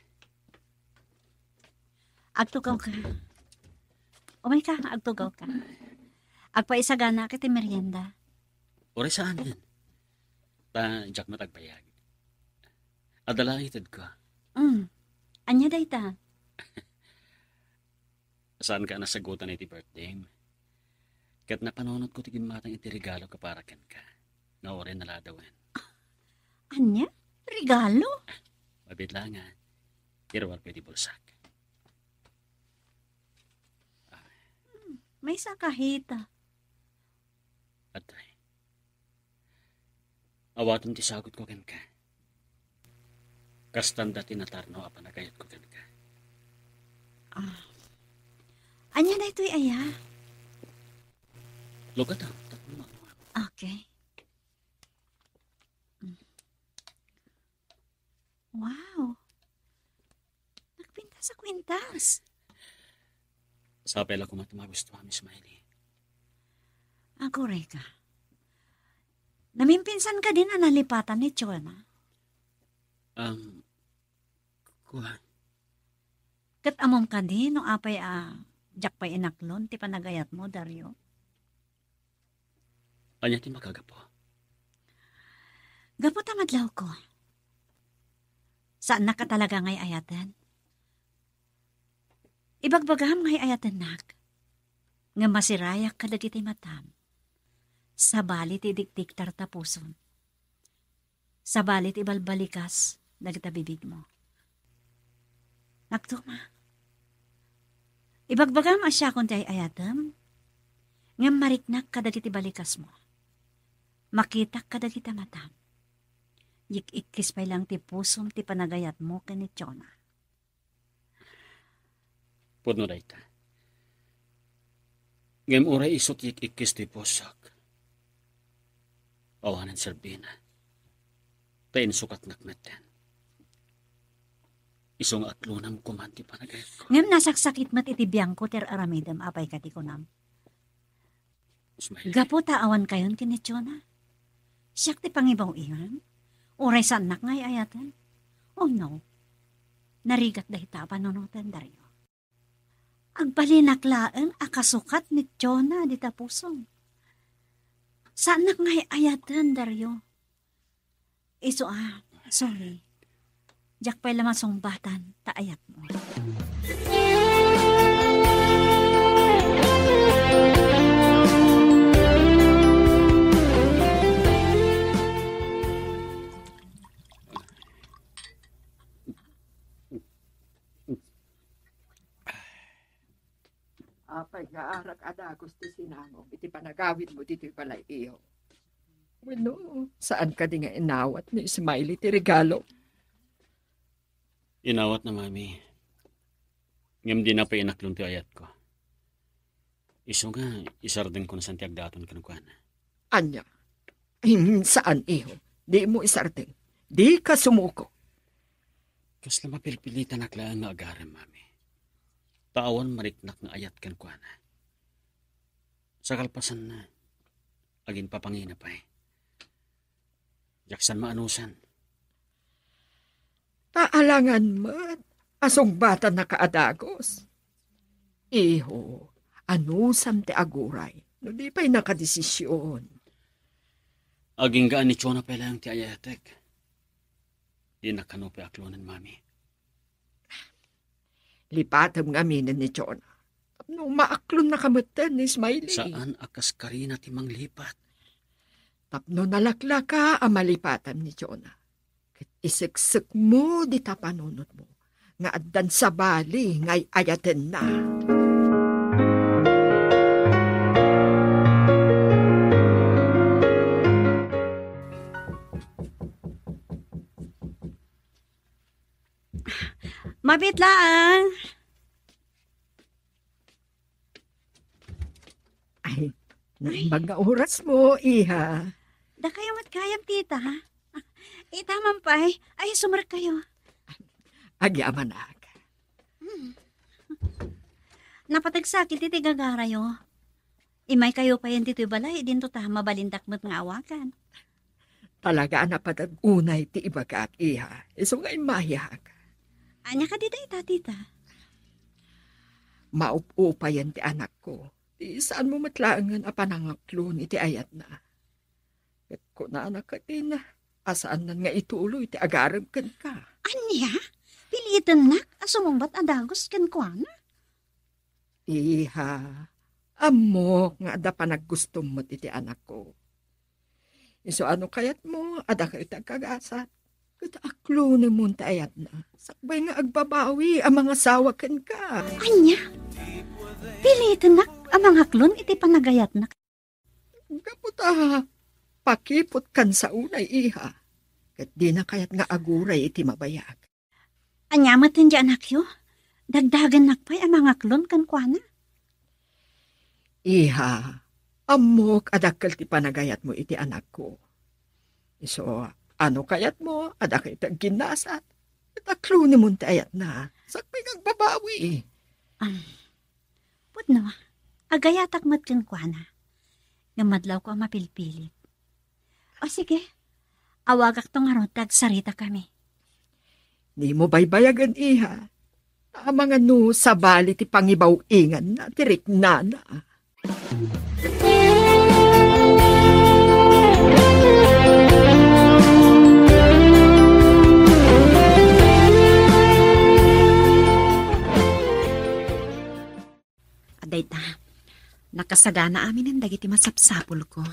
Agtugawka. Umayka, agtugawka. Agpaisaganaak iti merienda. Uray saanen. Ta diak met agbayag. Adda la itedko. Mm. Ania dayta? Saanka a nasagutan iti birthdayem. Ket napanunotko ti gimmatang iti regalo ka para kenka, nga uray naladawen. Ania? Regalo? Mabiit laeng. Iruarko iti bulsak. Hmm, maysa kahita. Atoy. Awatem ti sagutko kenka. Kasta met ti natarno a panagayatko kenka. Ah. Ania daytoy aya? Lugatam, tapno makuha. Okay. Wow. Nagpintas a kuintas. Sapay la koma ti magustuam, Smiley. Aguray ka. Namimpinsan ka din a nalipatan ni Jonah? Um, kua. Ket ammom kadi no apay a diak pay inaklon ti panagayatmo, Dario? Ania ti makagapu? Gapu ta madlawko. Saannak a talaga nga ay-ayaten. Ibagbagam nga ay-ayatennak. Ngem masirayak kadagiti matam. Sabali ti idikdiktar ta pusom. Sabali ti ibalbalikas dagita bibigmo. Nagtuma. Ibagbagam a siakon ti ay-ayatem, ngem mariknak kadagiti balikasmo. Makitak kadagita matam. Yik-ikkis pay lang ti pusom ti panagayatmo ken ni Jonah. Pudno dayta. Ngem uray isu ti ikkis ti pusok, awanen serbina. Ta insukatnak metten. Isu nga aklonam koman ti panagayatko. Ngem nasaksakit met iti biangko ti ar-aramidem, apay kadi kunam? Smiley. Gapu ta awan kayon ken ni Jonah. Siak ti pangibaw-iwan. Uray saannak nga ay-ayaten. Oh no. Narigat dayta a panunoten, Dario. Agbalinak laeng a kasukat ni Jonah dita pusom. Saannak nga ay-ayaten, Dario. Isu a, sorry. Diak pay la masungbatan ta ayatmo. Apay nga arak a dagus ti sinangom iti panagawidmo ditoy balay, iho? Wenno, saan kadi nga inawat ni Smiley ti regalo? Inawatna, Mami. Ngem dina pay inaklon ti ayatko. Isu nga, isardengko no saan ti agdaton kenkuana. Ania? Em, saan, iho. Dimo isardeng. Dika sumuko. Kasla mapilpilitanak laeng nga agarem, Mami. Ta awan mariknak nga ayat kenkuana. Sa kalpasanna, aginpapangina pay. Diak saan maanusan. Ta alangan met a sungbatan naka a dagus. Iho, anusam ti aguray, no di pay nakadesision. Aginggaan ni Chona pay laeng ti ayatek. Dinak kano pay aklonen, Mami. Lipatem ngamin ni Chona. Tapno maaklonnaka metten ni Smiley. Saan a kas karina ti manglipat? Tapno nalaklaka a malipatam ni Chona. Ket iseksekmo dita panunotmo nga addan sabali nga ay-ayatenna. Mabiit laeng. Ay, naimbag nga orasmo, iha. Dakayo met gayam, tita. Ita man pay, ay, sumrekkayo. Agyamanak. Hmm. Napateg sa akin ti gagarayo. Imaykayo payen ditoy balay, idinto ta mabalindak met nga awagan. Talaga a napateg unay ti ibagak, iha. Isu nga immayak. Ania kadi dayta, tita? Maup-upayen ti anakko. Ti saanmo met laengen a panangaklon iti ayatna. Ket kunana ketdin a saannan nga ituloy ti agarem kenka. Ania? Pilitennak a sumungbat a dagus kenkuana? Iha, ammok nga adda panaggustom met iti anakko. Isu a no kayatmo, adda kayo ti agkagasat. Ket aklonemon ti ayatna. Sakbay nga agbabawi a mangasawa kenka. Ania? Pilitennak a mangaklon iti panagayatna? Gapu ta pakipot kan sa unay, iha. Ket dina kayat nga aguray iti mabayag. Ania met ti anakyo? Dagdagennak pay a mangaklon kenkuana. Iha, ammok a dakkel ti panagayatmo iti anakko. Isu, ano kayatmo, adda kayo ti agginnasat. Ket aklonemon ti ayatna. Sakbay nga agbabawi. Am, pudno, agayatak met kenkuana. Ngem madlawko a mapilpilit. O sige, awagakto ngarud ta agsaritakami. Dimo baybayagen, iha. Amangan no sabali ti pangibaw-inganna ti riknana. Dayta, nakasagana aminen dagiti masapsapulko.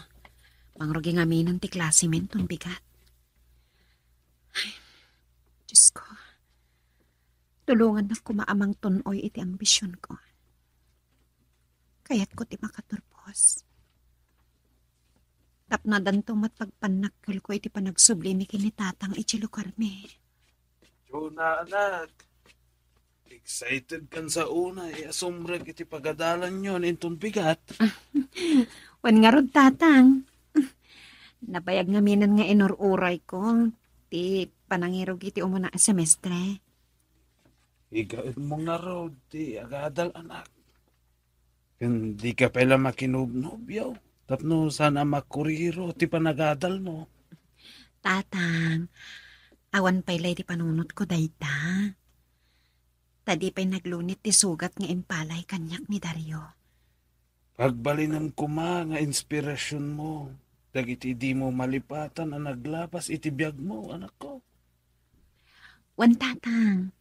Mangrugi ngaminen ti klasemin ton bigat. Ay, Diosko, tulongannak koma a mangtun-oy iti ambisionko. Kayatko ti makaturpos. Tapno addanto met pagpannakkelko iti panagsublimi ken ni Tatang iti lugarmi. Jonah, anak. Excited kan sa unay a sumrek iti pagadalanyon inton bigat. Wen ngarud, Tatang. Nabayag ngaminen nga inur-urayko ti panangirog iti umuna a semestre. Igaedmo ngarud ti agadal, anak. Ken dika pay la makinubnubyaw tapno saan a makuriro ti panagadalmo. Tatang, awan pay la iti panunotko dayta. Ta di pay naglunit ti sugat nga impalay kaniak ni Dario. Pagbalinem koma nga inspirasionmo dagiti dimo malipatan a naglabas iti biagmo, anakko. Wen, Tatang,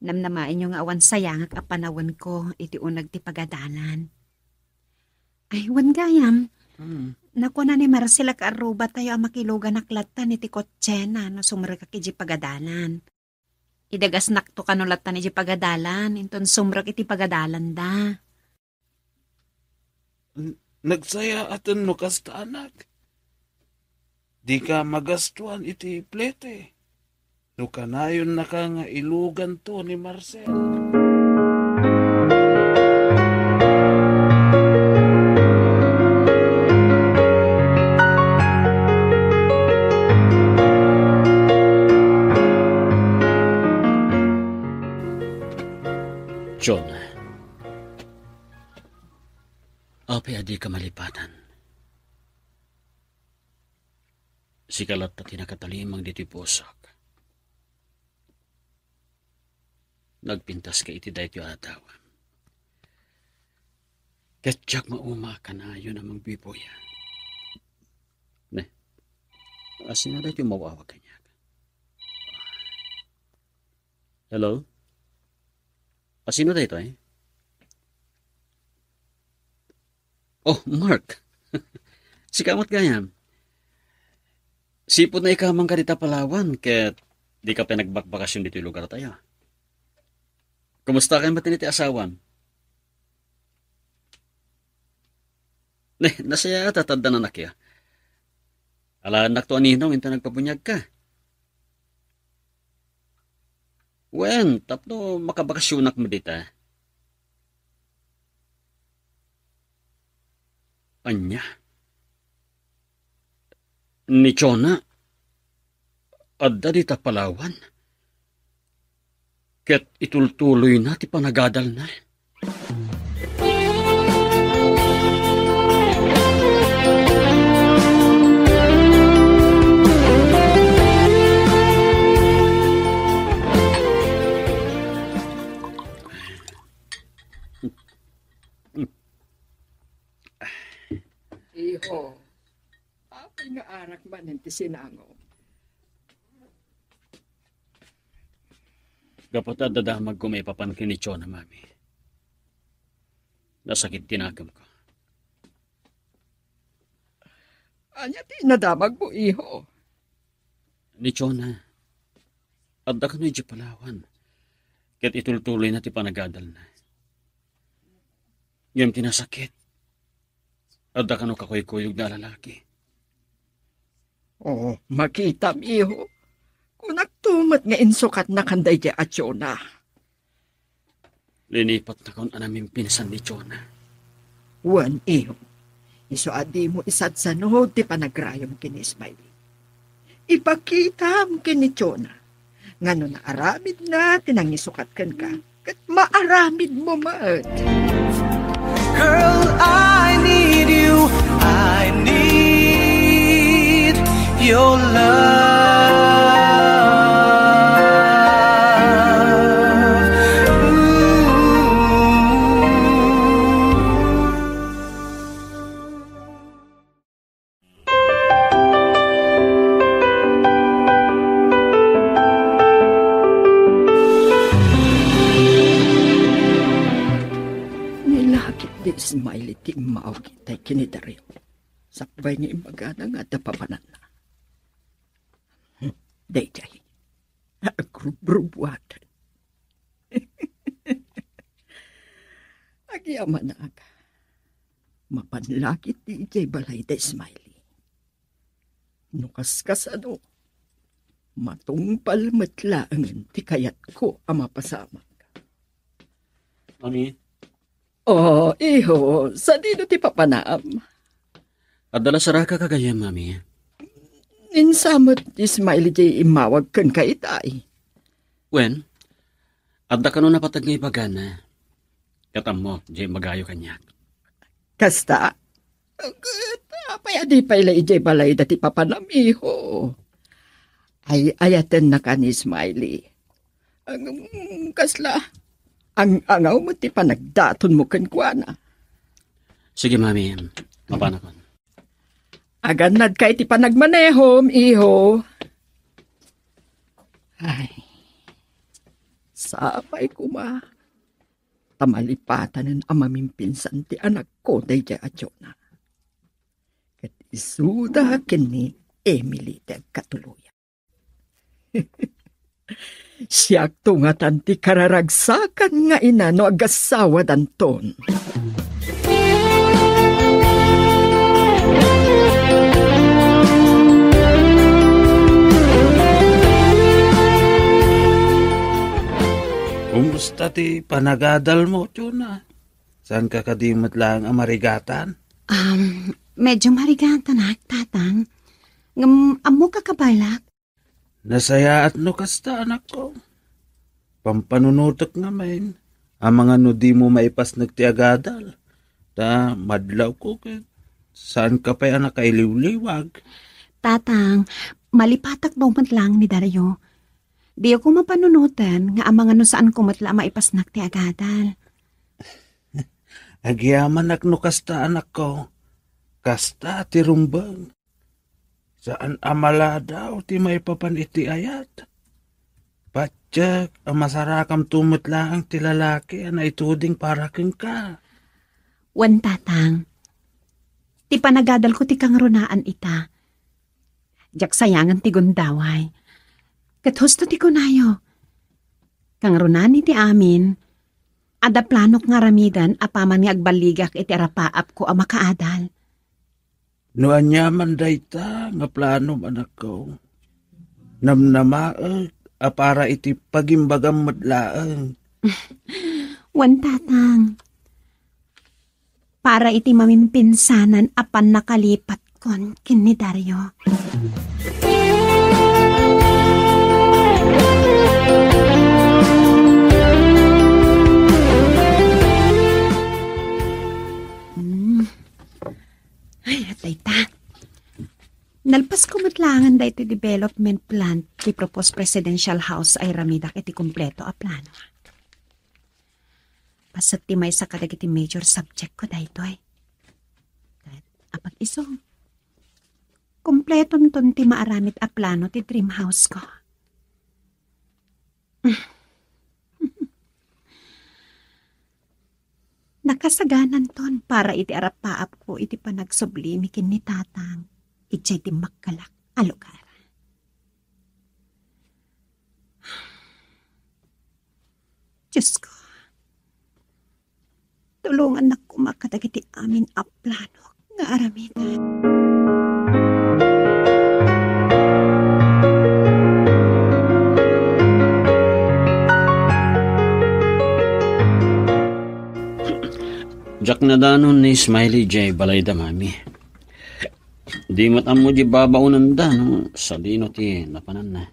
namnamaenyo nga awan sayangak a panawenko iti uneg ti pagadalan. Ay, wen gayam. Hmm. Nakuana ni Marcel a kaarrubatayo a makiluganak lattan iti kotsena no sumrekak iti pagadalan. Idagasnakto kano lattan iti pagadalan, inton sumrek iti pagadalanda. N-, nagsayaaten no kasta, anak. Dika magastuan iti plete. No kanayonnaka nga iluganto ni Marcel. Jonah, apay a dika malipatan? Sika latta ti nakatalimang ditoy pusok. Nagpintaska iti daytoy a adawam. Ket diak mauma a kanayon a mangbuybuya. Ne, asino daytoy mawawa kaniak? Hello? Asino daytoy? Oh, Mark. Sika met gayam. Sipud naikamangka dita Palawan ket dika pay nagbakbakasyon ditoy lugartayo. Kumusta kayo met iti asawam? Ne, nasayaat a taddan a nakya. Alaennakto a ninong inton nagpabuniagka. Wen, tapno makabakasyonak met dita. Ania? Ni Jonah, adda dita Palawan. Ket itultuloyna ti panagadalna. Iho, apay nga arak manen ti sinangom? Gapu ta adda damagko maipapan ken ni Jonah, Mami. Nasakit ti nakemko. Ania ti nadamagmo, iho? Ni Jonah, adda kano idiay Palawan. Ket itultuloyna ti panagadalna. Ngem ti nasakit, adda kano kakuykuyogna a lalaki. Oh, makitam, iho. Kunakto met nga insukatnakan daydiay a Jonah. Linipatnakon a namimpinsan ni Jonah. Wen, iho. Isu a dimo isadsano ti panagrayom ken ni Ismael. Ipakitam ken ni Jonah nga no naaramidna ti nangisukat kenka, ket maaramidmo met. Girl, I need you. I need your love. Ooh. Nilakip ni Ismael iti immawag itay ken ni Dario. Sakbay nga imbagana nga adda papananna. Hmm, daydiay. Agrubrubuaten. Agyamanak. Mapan la ketdi idiay balay da Ismael. No kaskasano, matungpal met laengen ti kayatko a mapasamak. Mami? Oh, iho, sadino ti papanam? Adda la saraka, gagayyem, Mami. Insa met Ismael diay immawag kenka itay? Wen, adda kano napateg nga ibagana. Ket ammok, diay imbagayo kaniak. Kasta? Ket apay a di pay la idiay balayda ti papanam, iho? Ay-ayatennak ni Smiley. Ang, kasla, ang-angaw met ti panagdatonmo kenkuana. Sige, Mami. Mapanakon. Agannadka iti panagmanehom, iho. Ay, sapay koma ta malipatanen a mamimpinsan ti anakko daydiay a Jonah. Ket isuda ken ni Emily ti agkatuloyan. Siakto ngatan ti kararagsakan nga ina no agassawa danton. Kumusta ti panagadalmo, Jonah? Saanka kadi met laeng a marigatan? Um, medyo marigatanak, Tatang. Ngem ammok a kabaelak. Nasayaat no kasta, anakko. Pampanunotek ngamin, Amangan no dimo maipasnek ti agadal. Ta madlawko ket saanka pay a nakailiwliwag. Tatang, malipatak met laeng ni Dario. Diyako mapanunoten nga amangan no saanko met la a maipasnek ti agadal. Agyamanak no kasta, anakko. Kasta ti rumbeng. Saan a maladaw ti maipapan iti ayat. Patiek a masarakamto met laeng ti lalaki a naituding para kenka. Wen, Tatang. Ti panagadalko ti kangrunaan ita. Diak sayangen ti gundaway. Ket husto ti kunayo. Kangrunaan iti amin, adda planok nga aramiden apaman nga agballigak iti arapaapko a makaadal. No aniaman dayta nga planom, anakko, namnamaek a para iti pagimbagam met laeng. Wen, Tatang. Para iti mamimpinsanan a pannakalipatkon ken ni Dario. Hmm. Ay, atay ta. Nalpasko met laengen daytoy development plan ti proposed presidential house a iramidak iti kompleto a plano. Paset ti maysa kadagiti major subject ko daytoy. Ket apag-isu, kompletonton ti maaramid a plano ti dream house ko. Nakasagananton para iti arapaapko iti panagsublimi ken ni Tatang idiay dimmakkelak a lugar. Diosko, tulongannak koma kadagiti amin a planok nga aramiden. Diak nadanon ni Smiley jay balayda, Mami. Di met ammo di babaonanda no sadino ti napananna.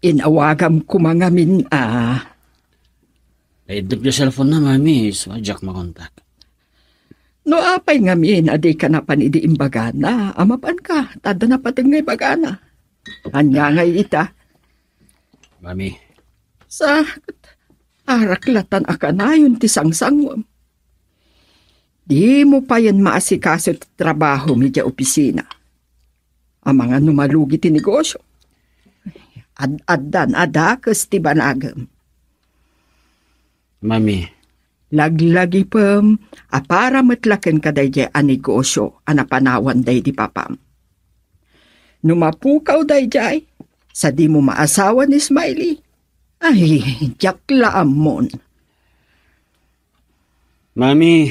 Inawagam koma ngamin a. Naiddep ti cellphone na, Mami, so diak makontak. No apay ngamin a dika napan idi imbagana a mapanka, ta adda napateg nga ibagana. Ania ngay ita? Mami. Sa, arak latan a kanayon ti sangsanguem. Dimo payen maasikaso ti trabahom idiay opisina. Amangan no malugi ti negosio. Ad-addan a dakes ti banagem. Mami. Laglagipem a para met la kenka daydiay a negosio a napanawan daydi papam. No mapukaw daydiay, sa dimo maasawa ni Smiley. Ay, diak la ammon. Mami,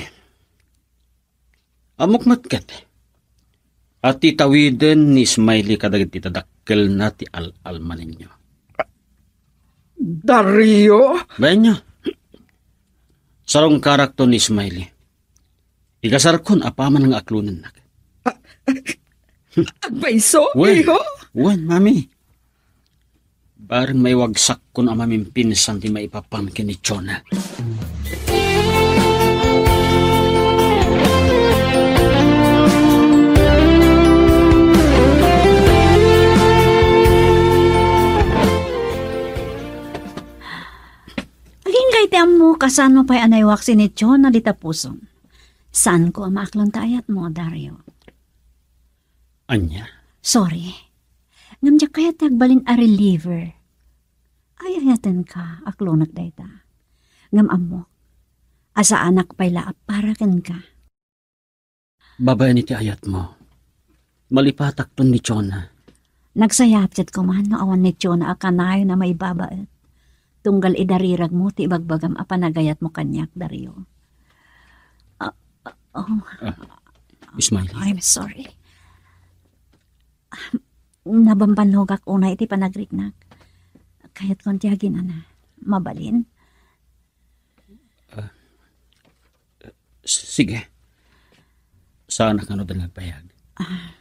ammok met ket a titawiden ni Smiley kadagiti tadakkelna ti al-almanenyo. Dario? Bayanyo. Sarungkarakto ni Smiley. Ikasarkon apaman nga aklonennak. Agpayso, Wen. Iho? Wen, Mami. Bareng maiwagsakkon a mamimpinsan ti maipapan ken ni Jonah. Agingga iti ammo, kasano pay a naiwaksi ni Jonah dita pusom? Saanko a maaklon ta ayatmo, Dario. Ania? Sorry. Ngem diak kayat ti agbalin a reliever. Ay-ayatenka, aklonek dayta. Ngem ammok a saanak pay la a para kenka. Babaen iti ayatmo, malipatakton ni Jonah. Nagsayaat ket koma no awan ni Jonah a kanayon a maibabaet. Tunggal idariragmo ti ibagbagam a panagayatmo kaniak, Dario. Ah, ah, oh. Ah, Smiley. I'm sorry. Nabambanogak unay iti panagriknak. Kayatkon ti aginana. Mabalin? Ah, s-, sige. Saanak nga ngaruden nga agpayag. Ah,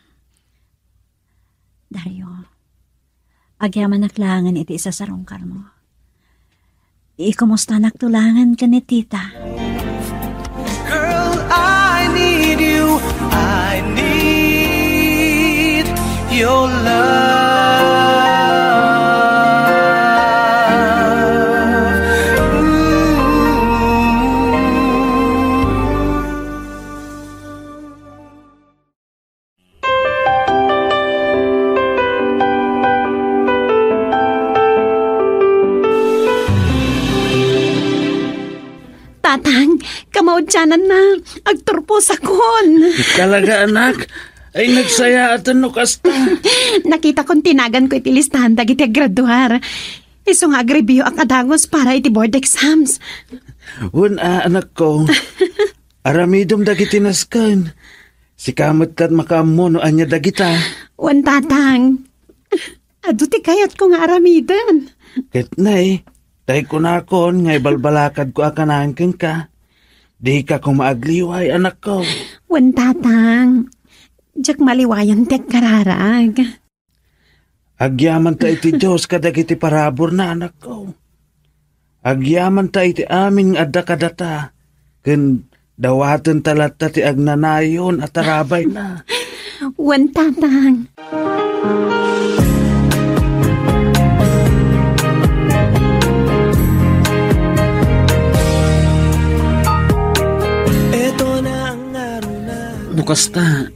Dario, agyamanak laengen iti isasarungkarmo. Ikumustanak to laengen ken ni tita. Girl, I need you. I need your love. Ooh. Tatang, kamaudiananna, agturposakon. Talaga, anak? Ay, nagsayaaten no kasta. Nakitakon ti naganko iti listahan dagiti aggraduar. Isu nga agribioak a dagus para iti board exams. Wen a, anakko. Aramidem dagiti nasken. Sika met ket makaammo no ania dagita. Wen, tatang. Adu ti kayatko nga aramiden. Ket nay, tay kunakon nga ibalbalakadko a kanayon kenka. Dika koma agliway, anakko. Wen, tatang. Diak maliwayan ti agkararag. Agyamanta iti Dios kadagiti paraburna, anakko. Agyamanta iti amin nga adda kadata, ken dawatenta latta ti agnanayon a tarabayna. Wen, tatang. No kasta,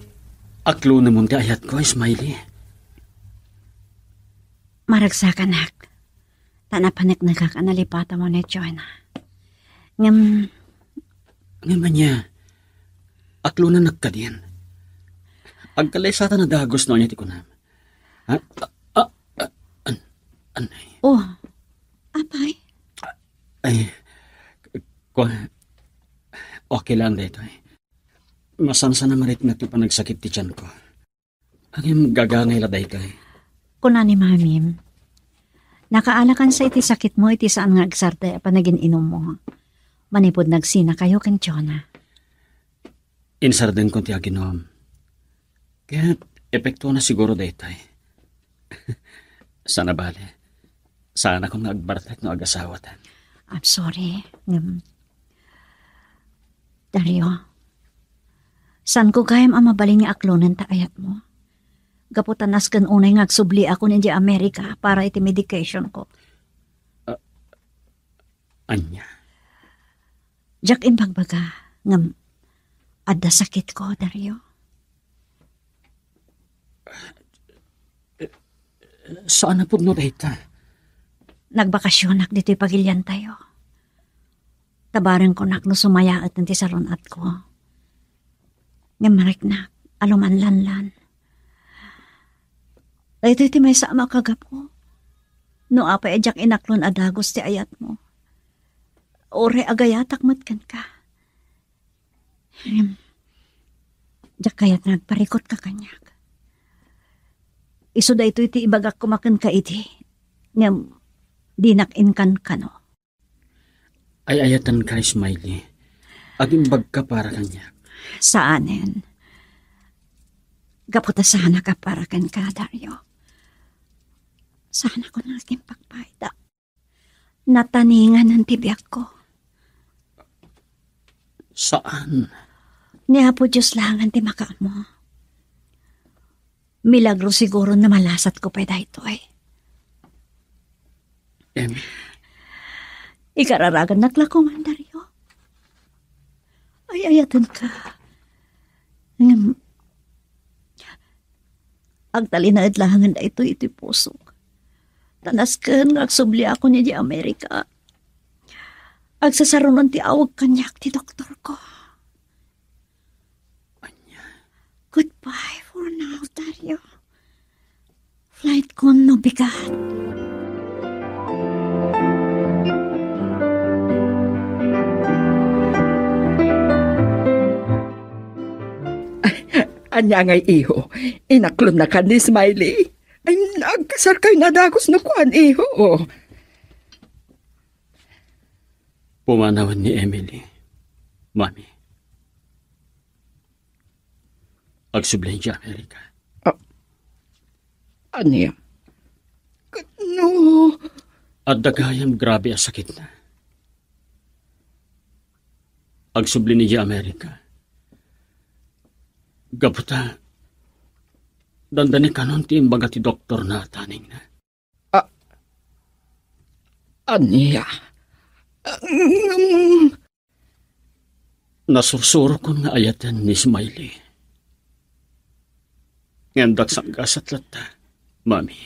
aklonemon ti ayatko, Smiley. Maragsakanak, ta napaneknekak a nalipatamon ni Jonah. Ngem, ngem ania, aklonanak kadin. Agkalaysatan a dagus no ania ti kunam. Ah, ah, ah, ah, an-, anay. Oh, apay? Ay, ko, okay lang daytoy. Masansan a marikna ti panagsakit ti tianko. Ngem gagangay la daytoy. Kuna ni Mamim, nakaalakansa iti sakitmo iti saan nga agsardeng a panagin-inummo. Manipud nagsinakayo ken Jonah. Insardengko ti aginom. Ket epektona siguro daytoy. Saan a bale, saanakon nga agbartek no agasawatan. I'm sorry, ngem Dario, saanko gayam a mabalin nga aklonen ta ayatmo. Gapu ta nasken unay nga agsubliakon idiay Amerika para iti medication ko. Ah, ania? Diak imbagbaga, ngem adda sakitko, Dario. Saan a pudno dayta? Nagbakasionak ditoy pagiliantayo. Tabarengkonak no sumayaat ti sarun-atko. Ngem mariknak, alumanlanlan. Daytoy ti maysa a makagapu. No apay a diak inaklon a dagus ti ayatmo. Uray agayatak met kenka. Ngem, diak kayat nga agparikutka kaniak. Isu daytoy ti ibagak koma kenka idi, ngem dinak inkankano. Ay-ayatenka, Smiley. Agimbagka para kaniak. Saanen. Gapu ta saanaka para kenka, Dario. Saanakon nga agimpagpayda. Nataninganan ti biagko. Saan? Ni Apo Dios laengen ti makaammo. Milagro siguro no malasatko pay daytoy. Em. Ikararagannak la koman, Dario. Ay-ayatenka. Ngem, agtalinaed laengen daytoy iti pusok. Ta nasken nga agsubliakon idiay Amerika, agsasarunon ti awag kaniak ti doktorko. Ania? Goodbye for now, Dario. Flightkon no bigat. Ania ngay, iho? Inaklonnaka ni Smiley? Ay, nagkasarkayo a dagus no kuan, iho. Pumanawen ni Emily, Mami. Agsubli idiay Amerika. Ah, ania? Ket no? Adda gayam grabe a sakitna. agsubli ni America. Gapu ta, dandani kanon ti imbaga ti doktorna, taningna. A-, ania? Ngem, nasursurokon nga ayaten ni Smiley. Ngem daksang gasat latta, Mami.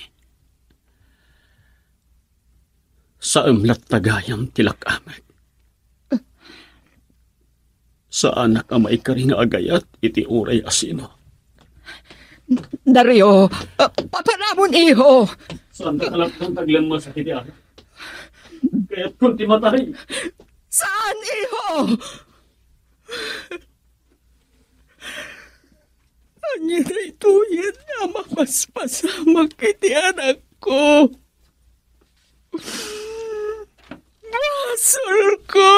Saem latta gayam ti lak-amek. Saanak a maikari nga agayat iti uray a sino. Dario, ah, paparamon, iho. Saan ka talagtang taglemmas iti anak? Kayat kun ti matay. Saan, iho? Ania daytoyen a mapaspasamak iti anakko? Basolko!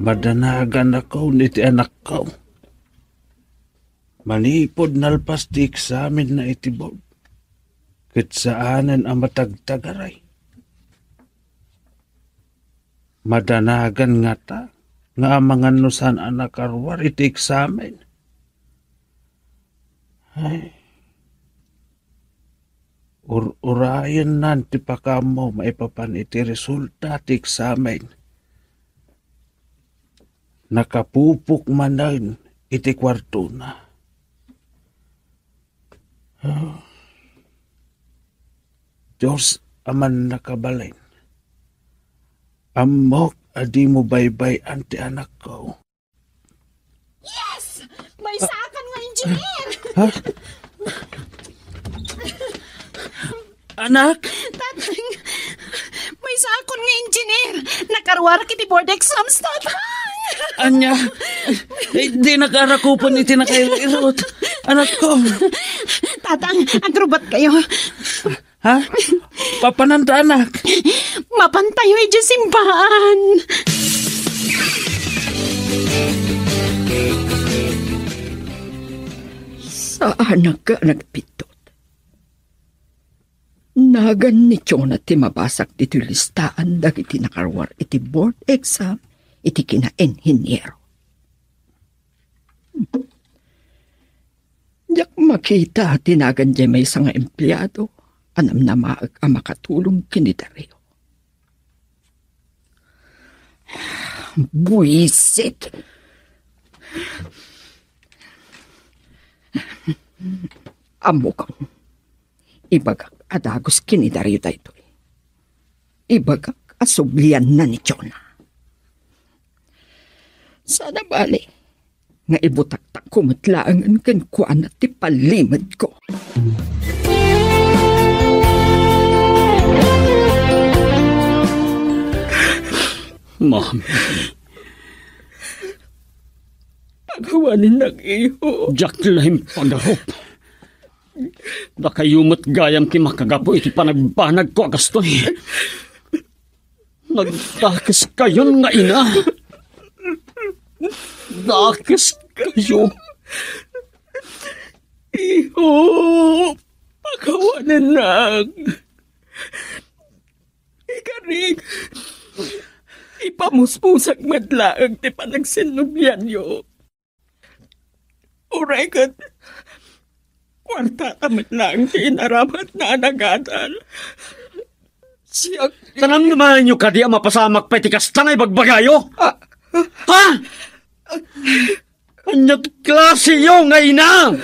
Madanagan ako iti anakko. Manipud nalpas ti eksamenna iti board, ket saanen a matagtagaray. Madanagan ngata nga amangan no saan a nakaruar iti eksamen. Ay, ur-urayennan ti pakaammo maipapan iti resulta ti eksamen. Nakapupok manen iti kuartona. Oh. Dios a Mannakabalin, ammok a dimo baybay-an ti anakko. Yes! Maysaakon nga engineer! Ha? Anak? Tatang, maysaakon nga engineer! Nakaruarak iti board exams, Tatang! Ania? Eh, di nakarakupan iti nakairot. Anakko. Tatang, agrubat kayo. Ha? Papananta, anak? Mapantayo idiay simbaan. Saanak a nagpindut. Nagan ni Jonah ti mabasak ditoy listaan dagiti nakaruar iti board exam iti kinainhiniero. Diak makita ti nagan diay maysa nga empleado a namnamaek a makatulong ken ni Dario. Buisit! Ammokon, ibagak a dagus ken ni Dario daytoy. Ibagak a sublianna ni Jonah. Saan a bale nga ibutaktakko met laengen kenkuana ti pallimedko. Mami. Pagawanen, iho. Diak la impagarup. Dakayo met gayam ti makagapu iti panagbanagko a kastoy. Nagdakeskayon nga ina. Dakeskayo. Iho, pagawanennak. Ikarik, ipamuspusak met laeng ti panagsinnublianyo. Uray ket kuartata met laeng ti inaramatna a nagadal. Siak. Ta namnamaenyo kadi a mapasamak pay ti kasta nga ibagbagayo? Ah. Ha? Ania ti klaseyo nga ina?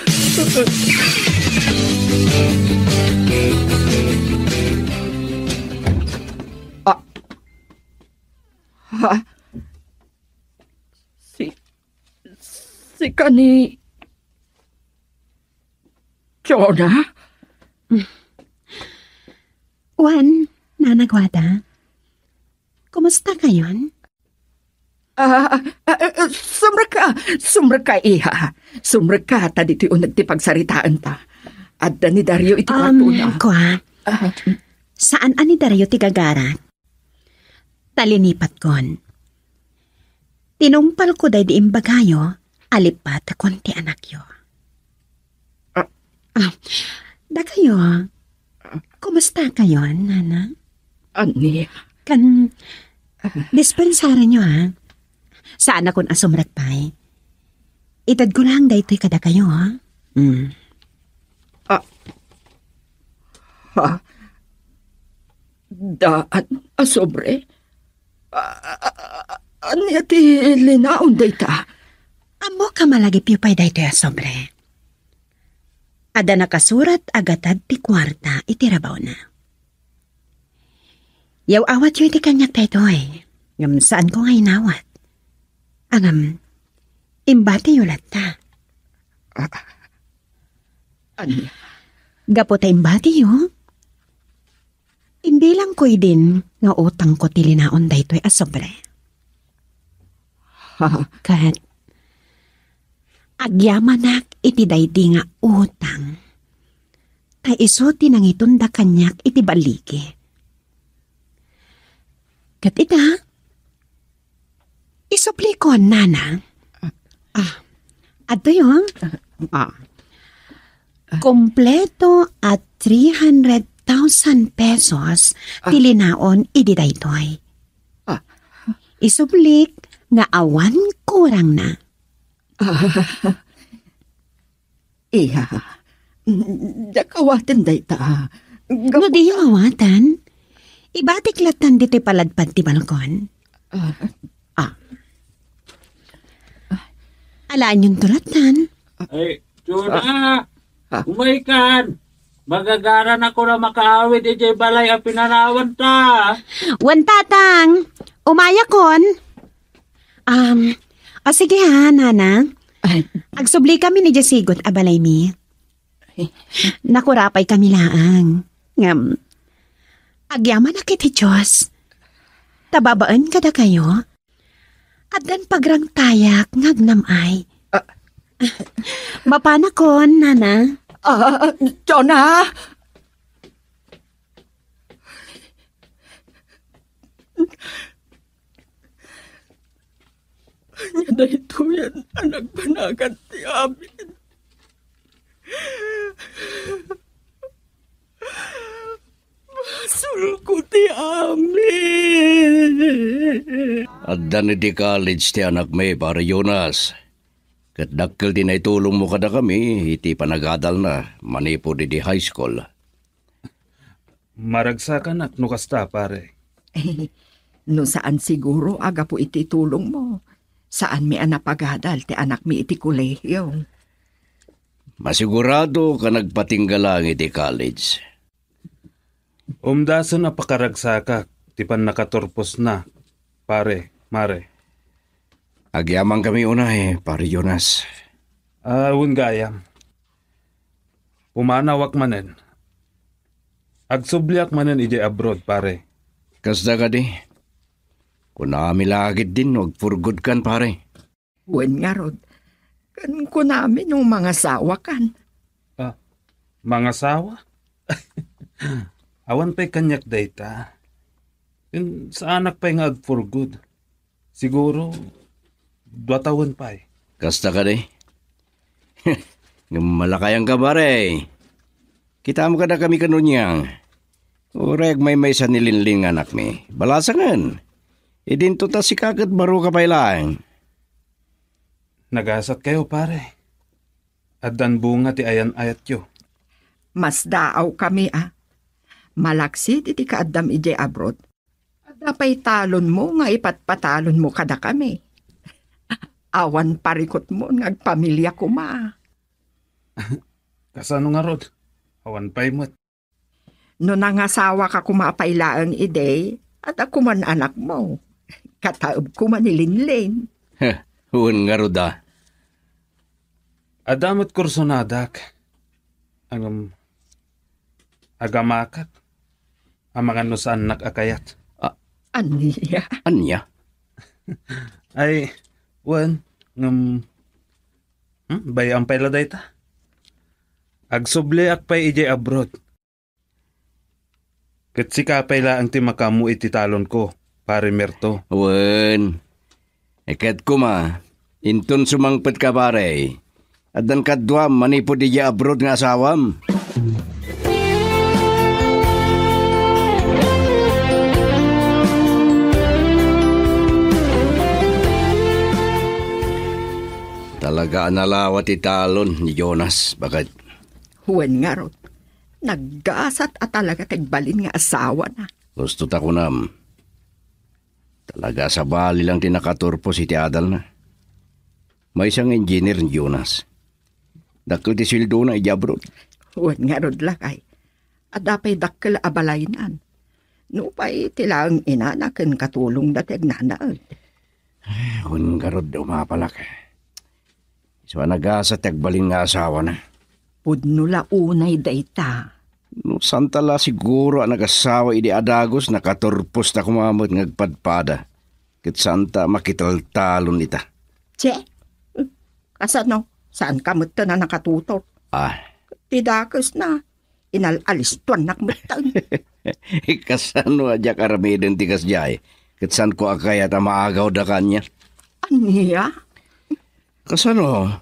Ah. Ha? Si, sika ni Jonah? Wen, Nana Guada. Kumusta kayon? Ah, ah, ah, ah, sumrekka, sumrekka, iha. Sumrekka, ta ditoy uneg ti pagsaritaenta. Adda ni Dario iti Um, kuartona. Kua, Ah. Saan a ni Dario ti gagarak? Ta linipatkon. Tinungpalko daydi imbagayo, Alipatakon ti anakyo. Ah. Ah, dakayo, kumusta kayo, nana? Ania? Kan, dispensaranyo, ha? Saanakon a sumrekpay. Itedko lang daytoy kadakayo, ha? Mm. Ah. Ha? Daan a sobre? Ah, ah, ah, ania ti linaon dayta? Ammok a malagipyo pay daytoy a sobre. Adda nakasurat a gatad ti kuarta iti rabawna. Yaw-awatyo iti kaniak daytoy, ngem saanko nga inawat. Ngem, imbatiyo latta. Ah, ania? Gapu ta imbatiyo, imbilangko idin nga utangko ti linaon daytoy a sobre. Ha? Ket agyamanak iti daydi nga utang, ta isu ti nangitunda kaniak iti balligi. Ket ita, isublikon, nana. Ah, adtoy, oh. Ah. Kompleto a three hundred thousand pesos ti linaon idi daytoy. Ah. Isublik nga awan kurangna. Ah. Iya, diak awaten dayta. No diyo awaten, ibatik latan ditoy paladpad ti balkon. Ah. Ah. Alaanyonto latan. Ay, Jonah! Ah. Umaykan! Magagaran ako na makaawid idiay balay a pinanawanta. Wen, Tatang! Umayakon! Um, o sige ha, Nana. Ay. Agsubli kami ni Jesigot a balaymi. Nakurapay kami laang. Ngem, agyamanak iti Dios. Ta babaen kadakayo, addan pagrangtayak nga agnam-ay. Ah. Mapanakon, Nana. Ah, Jonah! Ania daytoyen a nagbanagan ti amin? Basolko ti amin. Addan idi college ti anakmi, Pare Jonas. Ket dakkel ti naitulongmo kadakami iti panagadalna manipud idi high school. Maragsakanak no kasta, pare. No saan siguro a gapu iti tulongmo, saanmi a napagadal ti anakmi iti kolehio. Masigurado a nagpatingga laeng iti college. Umdasen a pakaragsakak ti pannakaturposna, pare, mare. Agyamankami unay, Pare Jonas. Ah, wen gayam. Pumanawak manen. Agsubliak manen idiay abroad, pare. Kasta kadi? Kunami la ketdin no agpurgodkan, pare. Wen ngarud, ken kunami no mangasawakan. Ah, mangasawa? Awan pay kaniak dayta. Ken saanak pay nga agpurgod. Siguro, dua tawen pay. Kasta kadi? Ngem malakayanka, pare. Kitam kadakami ken Unyang. Uray agmaymaysa ni Linlin nga anakmi. Balasangen. Idinto ta sika ket baroka pay laeng. Nagasatkayo, pare. Addan bunga ti ayan-ayatyo. Masdaawkami a. Malaksid iti kaaddam idiay abroad. Adda pay talonmo nga ipatpatalonmo kadakami. Awan parikutmo nga agpamilia koma. Kasano ngarud? Awan pay met. No nangasawaka koma pay laeng idi, adda koman anakmo. Kataeb koma ni Linlin. Heh, wen ngarud a. Adda met kursonadak. Ngem, agamakak. Amangan no saannak a kayat. A-, Ania? Ania? Ay, wen, ngem, hmm, bay-am pay la dayta. Agsubliak pay idiay abroad. Ket sika pay laeng ti makaammo iti talonko, Pare Merto. Wen, iket koma, Inton sumangpetka, pare, addan kaduam manipud idiay abroad nga asawam? Talaga a nalawa ti talon ni Jonas, baket. Wen ngarud, naggasat a talaga ti agbalin nga asawana. Gusto ta kunam, talaga a sabali lang ti nakaturpos iti adalna. Maysa nga engineer ni Jonas. Dakkel ti sueldona idiay abroad. Wen ngarud, lakay, adda pay dakkel a balaynan. Nupay ti laeng inana ken katulongda ti agnanaed. Wen ngarud, umapalak. Isu a nagasat ti agbalin nga asawana. Pudno la unay dayta. No santa la siguro a nagasawa idi a dagus, nakaturpos ta koma met nga agpadpada. Ket santa a makitaltalon ita. Che? Kasano? Saanka metten a nakatutor? Ah. Ti dakesna, inal-alistuannak metten. Kasano a diak aramiden ti kasdiay? Ket saanko a kayat a maagawda kaniak? Ania? Kasano?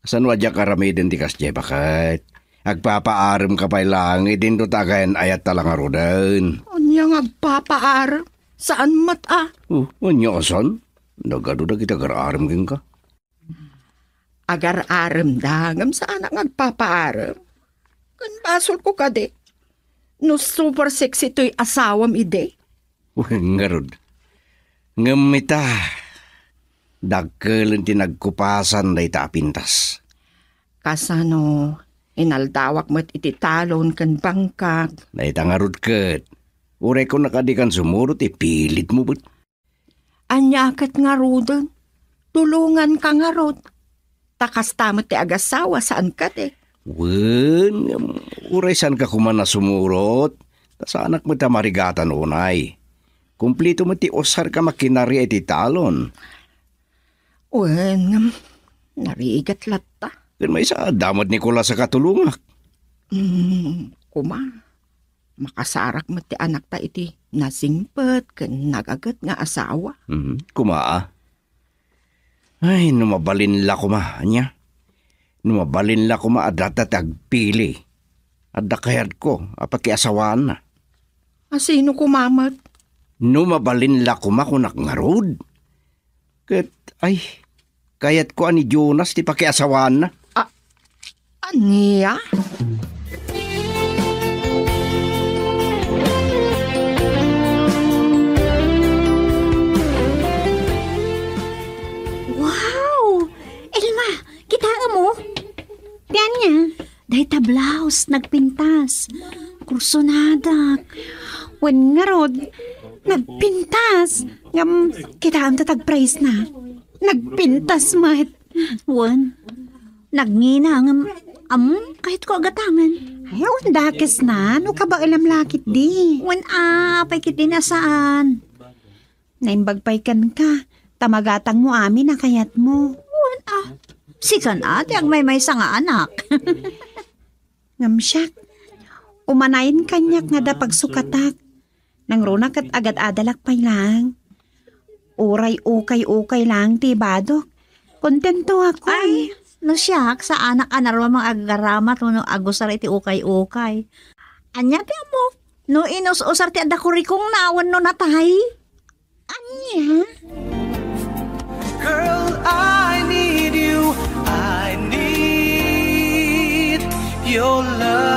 Kasano a diak aramiden ti kasdiay, baket? Agpapaaremka pay laeng, idinto ta agayan-ayatta la ngaruden. Ania nga agpapaarem? Saan met a? Oh, ania a saan? Nagadu dagiti agar-arem kenka. Agar-aremda, ngem saanak nga agpapaarem. Ken basolko kadi, no super sexy toy asawam idi. Wen ngarud. Ngem ita, dakkelen ti nagkupasan dayta a pintas. Kasano, inaldawak met iti talon ken bangkag. Dayta ngarud ket, urayko nakaadikan sumurot, ipilitmo met. Ania ket ngaruden? Tulonganka ngarud. Ta kasta met ti agasawa, saan kadi? Wen, ngem uray saanka koma a sumurot, ta saanak met a marigatan unay. Kumpleto met ti usar ka makinaria iti talon. Wen, ngem narigat latta. Ken maysa, adda met Nicolas a katulongak. Hmm, koma. Makasarak met ti anakta iti nasingpet ken nagaget nga asawa. Mhm. Koma, a? Ay, no mabalin la koma, ania? No mabalin la koma a data ti agpili. Adda kayatko a pakiasawaanna. A sino koma met? No mabalin la koma, kunak ngarud. Ket, ay, kayatko a ni Jonas ti pakiasawaanna. A-, ania? Wow! Elma, kitaem, o? Ti ania? Dayta blouse, nagpintas. Kursonadak. Wen ngarud, nagpintas. Ngem, kitaem ta tagprice na. Nagpintas met. Wen, nagngina ngem, am, kayatko a gatangen. Ay, awan dakes na. No kabaelam la ketdi. Wen, a, apay ketdi a saan. Naimbag pay kenka, ta magatangmo amin a kayatmo. Wen a, sikan a ti agmaymaysa nga anak. Ngem siak, umanayen kaniak nga adda pagsukatak. Nangruna ket agad-adalak pay laeng. Uray ukay-ukay laeng ti ibadok. Kontentoak. Ay, no siak, saanak a narua nga agaramat wenno agusar iti ukay-ukay. Ania ti ammok? No inus-usar ti adda kurikongna wenno natay? Ania? Girl, I need you. I need your love.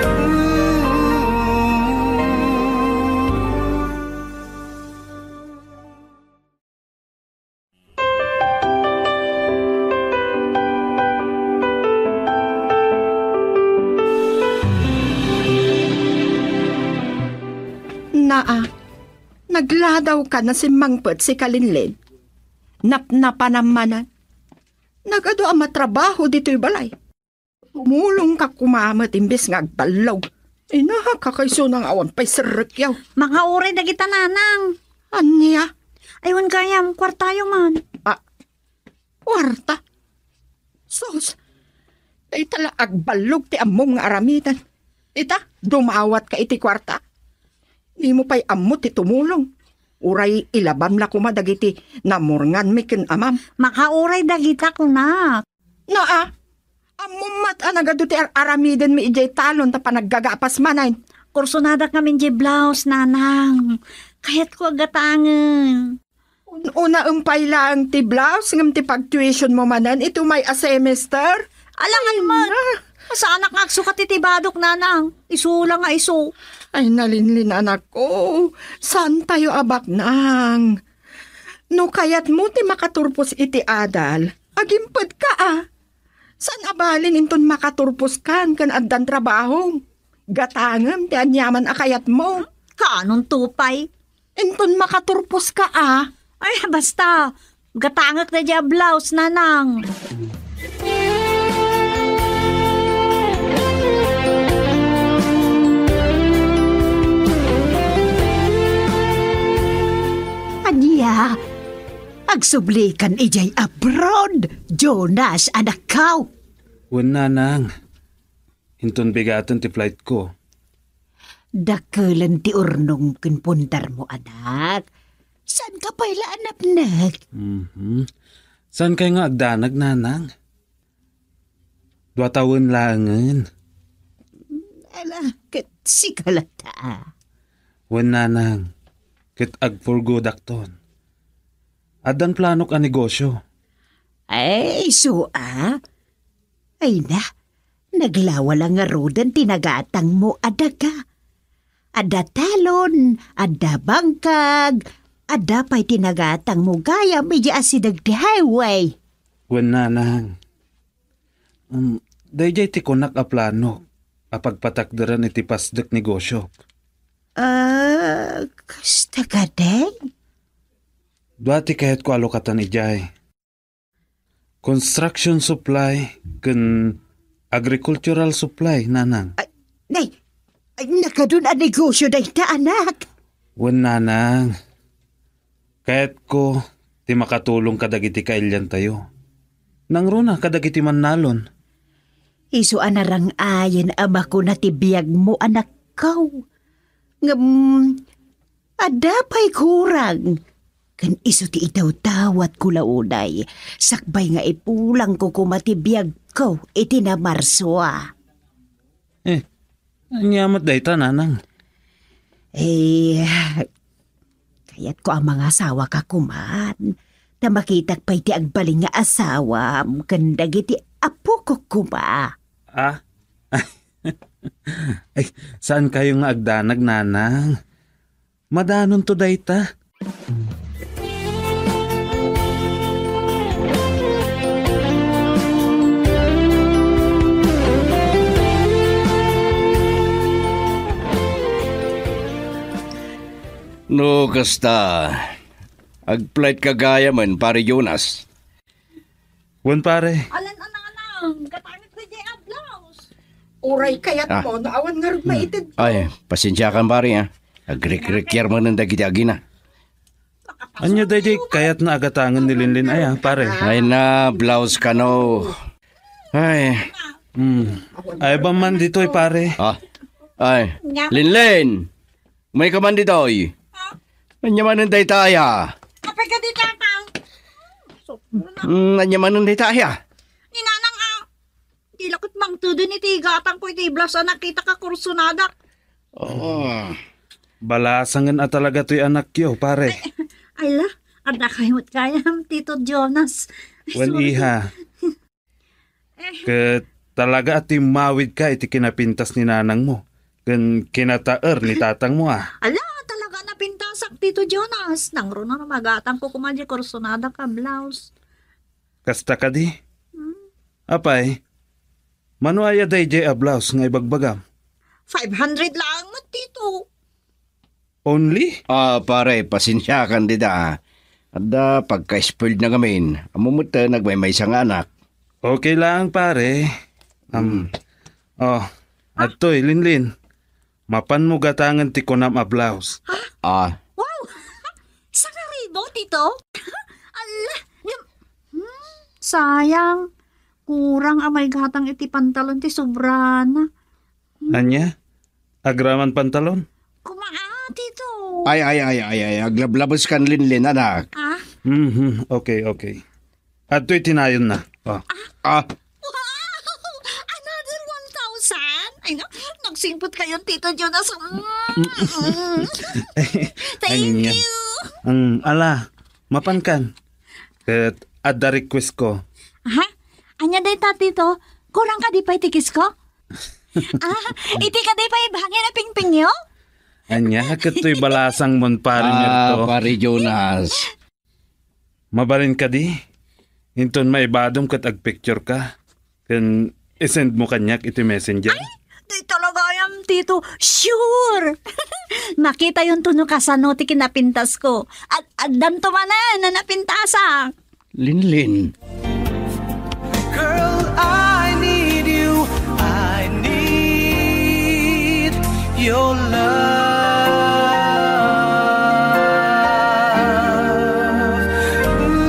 Ooh. Naa, nagladawka a simmangpet, sika Linlin. Napnapanam manen. Nagadu a matrabaho ditoy balay. Tumulongka koma met imbes nga agballog. Ina, kakaisuna nga awan pay serrekyo. Makauray dagita, nanang. Ania? Ay, wen gayam, kuartayo man. Ah, kuarta? Sus, dayta la agballog ti ammom nga aramiden. Ita, dumawatka iti kuarta. Dimo pay ammo ti tumulong. Uray ilabam la koma dagiti namurnganmi ken amam. Makauray dagita, kunak. Naa, ammom met a nagadu ti ar-aramidenmi idiay talon ta panaggagapas manen. Kursonadak ngamin diay blouse, nanang. Kayatko a gatangen. Un-, unaem pay laeng ti blouse ngem ti pagtuitionmo manen iti umay a semester. Alangan met. Ay, na. Saanak nga agsukat iti badok, nanang. Isu la nga isu. Ay, Nalinlin, anakko. Saantayo a baknang. No kayatmo ti makaturpos iti adal, agimpedka a. Saan a balin inton makaturposkan ken addan trabahom? Gatangem ti aniaman a kayatmo. Kaanonto pay? Inton makaturposka a. Ay, basta. Gatangek daydiay a blouse, nanang. Ania? Agsublikan idiay abroad, Jonas, anakko? Wen, nanang. Inton bigaten ti flightko. Dakelen ti urnong ken pundarmo, anak. Saanka pay la a napnek? Mhm. Saankay nga agdanag, nanang? Dua tawen laengen. Ala, ket sika latta. Wen, nanang, ket agpurgodakton. Addan planok a negosyo. Ay, isu a? Ay na, naglawa la ngaruden ti nagatangmo a daga. Adda talon, adda bangkag, adda pay ti nagatangmo gayam idiay asideg ti highway. Wen, nanang. Um, daydiay ti kunak a planok a pagpatakderan iti pasdek negosyok. Ah, kasta kadi? Dua ti kayatko a lukatan idiay. Construction supply ken agricultural supply, nanang. Ay, nay, ay, nakadun a negosyo dayta, anak. Wen, nanang. Kayatko ti makatulong kadagiti kailiantayo. Nangruna kadagiti mannalon. Isu a narang-ayen a bakuna ti biagmo, anakko. Ngem, adda pay kurang. Ken isu ti itawtawatko la unay, sakbay nga ipulangko koma ti biagko iti namarso a. Eh, ania met dayta, nanang? Eh, kayatko a mangasawaka koman, ta makitak pay ti agbalin nga asawam ken dagiti apok koma. Ah? Ay, saankayo nga agdanag, nanang? Madanonto dayta. No kasta, agflight ka gayamen, Pare Jonas. Wen, pare. Alan a nanang, gatangek daydiay a blouse. Uray kayatmo, ah, no awan ngarud, hmm, maitedko. Ay, pasensiakan, pare, ah. Agrikrikiar manen dagiti agina. Ania daydiay kayatna a gatangen ni Linlin aya, pare? Ay na, blouse kano. Ay. Hmm. Ay, bamman ditoy, pare. Ah. Ay. Linlin! Umayka man ditoy. Ah? Ania manen dayta aya? Apay kadi, Tatang? Hmm, ania manen dayta aya? Ni Nanang, ah. Di la ket mangteden iti igatangko iti blouse a nakitaka kursonadak. Oh. Balasangen a talaga toy anakyo, pare. Ay, ay la, adda kayo met gayam, Tito Jonas. Ay, wen, sorry. Iha. Eh. Ket talaga a timmawidka iti kinapintas ni nanangmo ken kinataer ni tatangmo, ah. Ala, talaga a napintasak, Tito Jonas. Nangruna no magatangko koma diay kursonadak a blouse. Kasta kadi? Hmm. Apay, mano aya daydiay a blouse nga ibagbagam? Five hundred laeng met, Tito. Only? Ah, pare, pasensiakan dita. Adda pagka-spoiled na ngamin. Ammo met, eh, nagmaymaysa nga anak. Okay lang, pare. Am, hmm. Oh, adtoy, Linlin. Mapanmo gatangen ti kunam a blouse. Ah. Wow! Sangaribo, Tito? Ala, ngem, hmm, sayang. Kurang a maigatang iti pantalon ti sobrana. Hmm. Ania? Agraman pantalon? Kumaa, Tito. Ay, ay, ay, ay, ay, aglablabes kan Linlin, anak. Ah? Mhm, okay, okay. Adtoy tinayonna. Ah. Ah. Wow! Another one thousand? Ay, no? Nagsingpot kayon, Tito Jonas. Mm. Thank Anya. you. Mm, ala, mapankan. Ket adda request ko. Aha? Anya dayta, Tito? Kurang kadi pay ti kisko? Ah, iti kadi pay bangin a pingpingyo? Anya, ket toy balasang mon, Pare Ah, Merto. Pare Jonas. Mabalin kadi? Inton maibadom ket agpicture ka. Ken isend mo kaniak iti messenger. Ay, di talaga ayam, Tito. Sure! Makitayonto no kasano ti kinapintasko. Ad-, addanto manen a napintasak. Linlin. Girl, I need you. I need your love. Ooh.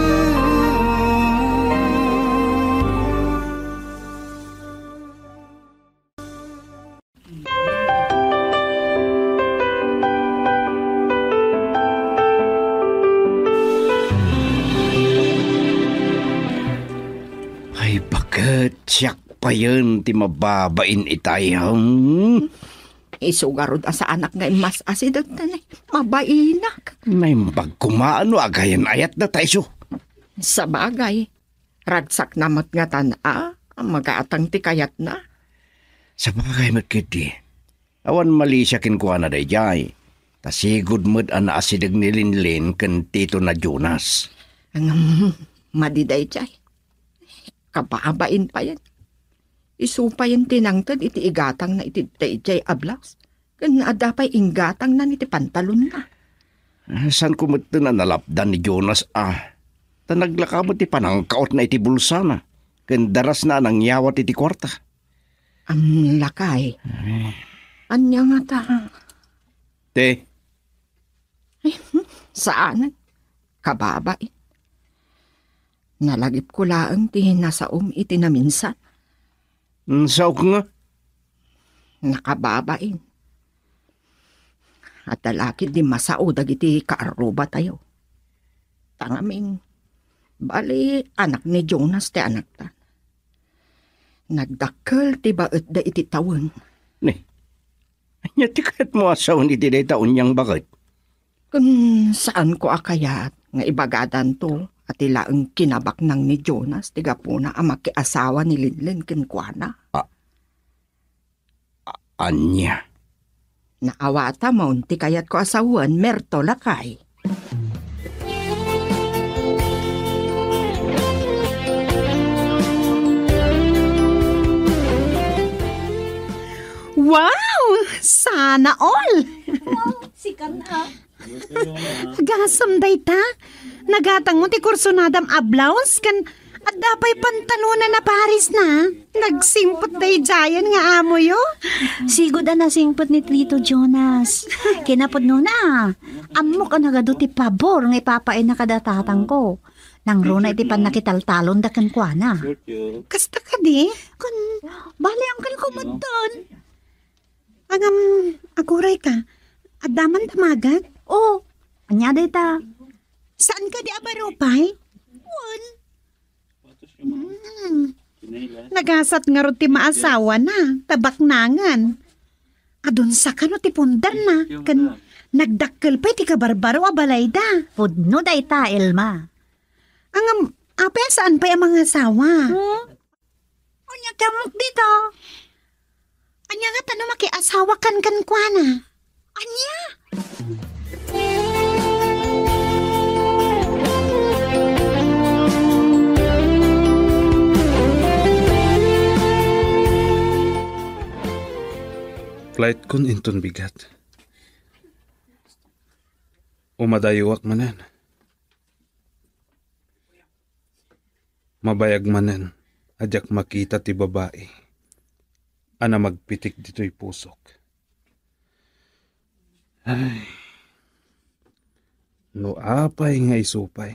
Ay, baket siak payen ti mababain itay, hmm? Isu garud a saanak nga immas-asideg ta ni mabainak. Naimbag koma no agayan-ayat data isu. Sabagay, ragsakna met ngatan a magatang ti kayatna. Sabagay met ketdi, awan malisia kenkuana daydiay, ta sigud met a naasideg ni Linlin ken Tito na Jonas. Ngem, madi daydiay. Kababain payen. Isu payen ti nangted iti igatangna iti daydiay a blouse. Ken adda pay inggatangna iti pantalonna. Ah, saanko metten a nalapdan ni Jonas a. Ta naglaka met ti panangkautna iti bulsana, ken darasna a nangyawat iti kuarta. Ang lakay. Eh. Anya ngata? Te. Ay, hmm, saan? Kababain. Nalagipko laeng ti nasaom iti naminsan. Saok nga? Nakababain. Adda la ketdi masao dagiti kaarrubatayo. Tangamin, bali, anak ni Jonas ti anakta. Nagdakkel ti baetda iti tawen. Ni, ania ti kayatmo a sawen iti dayta oniang baket? Ken saanko a kayat nga ibagadanto a ti laeng kinabaknang ni Jonas ti gapuna a makiasawa ni Linlin kenkuana. A-, a-, ania? Naawatam ti kayatko a sawen, Merto, lakay. Wow! Sana all! Wow, sikan, ah. Agasem dayta. Nagatangmo ti kursunadam a blouse ken adda pay pantalona a parisna. Nagsingpot daydiayen nga amoyo. Sigud a nasingpot ni Tito Jonas. Kinapudnona, ammok a nagadu ti pabor nga ipapaayna kada tatangko. Nangruna iti pannakitaltalonda kenkuana. Kasta kadi? Kun, bali, angkelko metten. Ngem, aguray ka. Adda man damagan? Oh, ania dayta? Saan kadi a barupay? Wen. Hmm. Nagasat ngarud ti maasawana, ta baknangan. Adun sa kano ti pundarna, ken nagdakkel pay ti kabarbaro a balayda. Pudno dayta, Elma. Ngem, apay a saan pay a mangasawa? Hmm? Ania ti ammok dita? Ania ngata no makiasawakan kenkuana? Ania? Flightkon inton bigat. Umadayuak manen. Mabayag manen a diak makita ti babai a namagpitik ditoy pusok. Ay, no apay nga isu pay.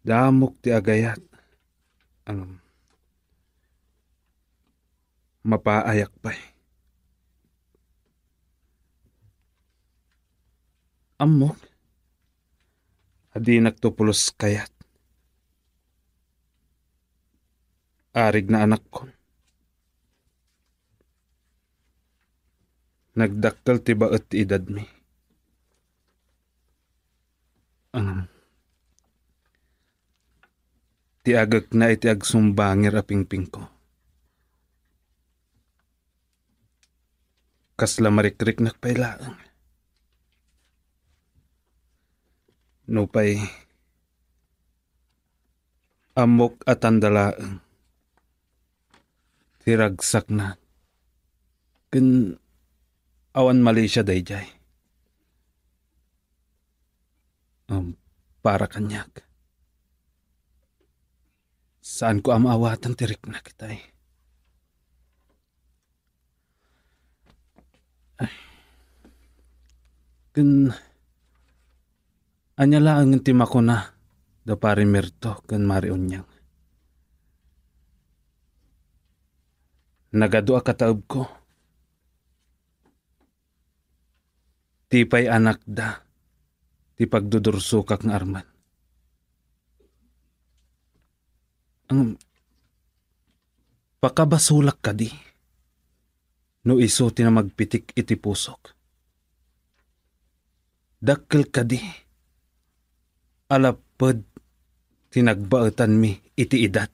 Damok ti agayat. Ang mapaayak pay. Ammok a dinakto pulos kayat. Arigna, anakko. Nagdakkel ti baet ti edadmi. Ngem ti agekna iti agsumbangir a pingpingko, kasla marikriknak pay laeng. Nupay ammok a tanda laeng ti ragsakna, ken awan malisia daydiay. Ngem para kaniak, saanko a maawatan ti rikna, itay. Ken ania laengen ti makuna da Pari Mirto ken Mari Unyang? Nagadu a kataebko. Ti pay anakda ti pagdudursokak nga armen. Ngem pakabasolak kadi no isu ti namagpitik iti pusok? Dakkel kadi a lapped ti nagbaetanmi iti edad?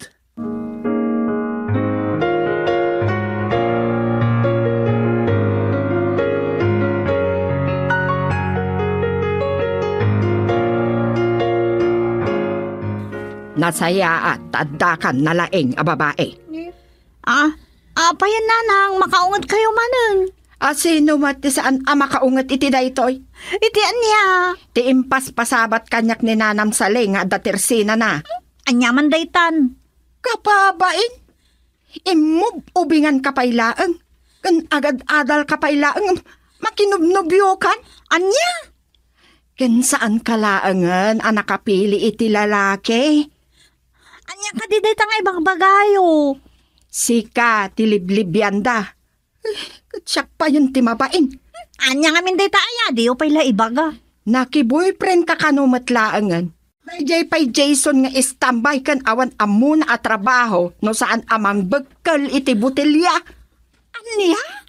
Nasayaat ta addakan nalaing a babai. Ah, apayen, nanang, makaungetkayo manen. A sino met ti saan a makaunget iti daytoy? Iti ania? Ti impaspasabat kaniak ni Nanam Sali nga adda ti ersinana. Ania man daytan? Kababain, immub-ubinganka pay laeng, ken agad-adalka pay laeng, makinubnubiokan. Ania? Ken saanka laengen a nakapili iti lalaki. Ania kadi dayta nga ibagbagayo? Sika ti liblibianda. Eh, ket siak payen ti mabain. Ania ngamin dayta aya, diyo pay la ibaga? Nakiboyfriendka kano met laengen? Daydiay pay Jason nga istambay ken awan ammona a trabaho no saan a mangbekkel iti botelia. Ania?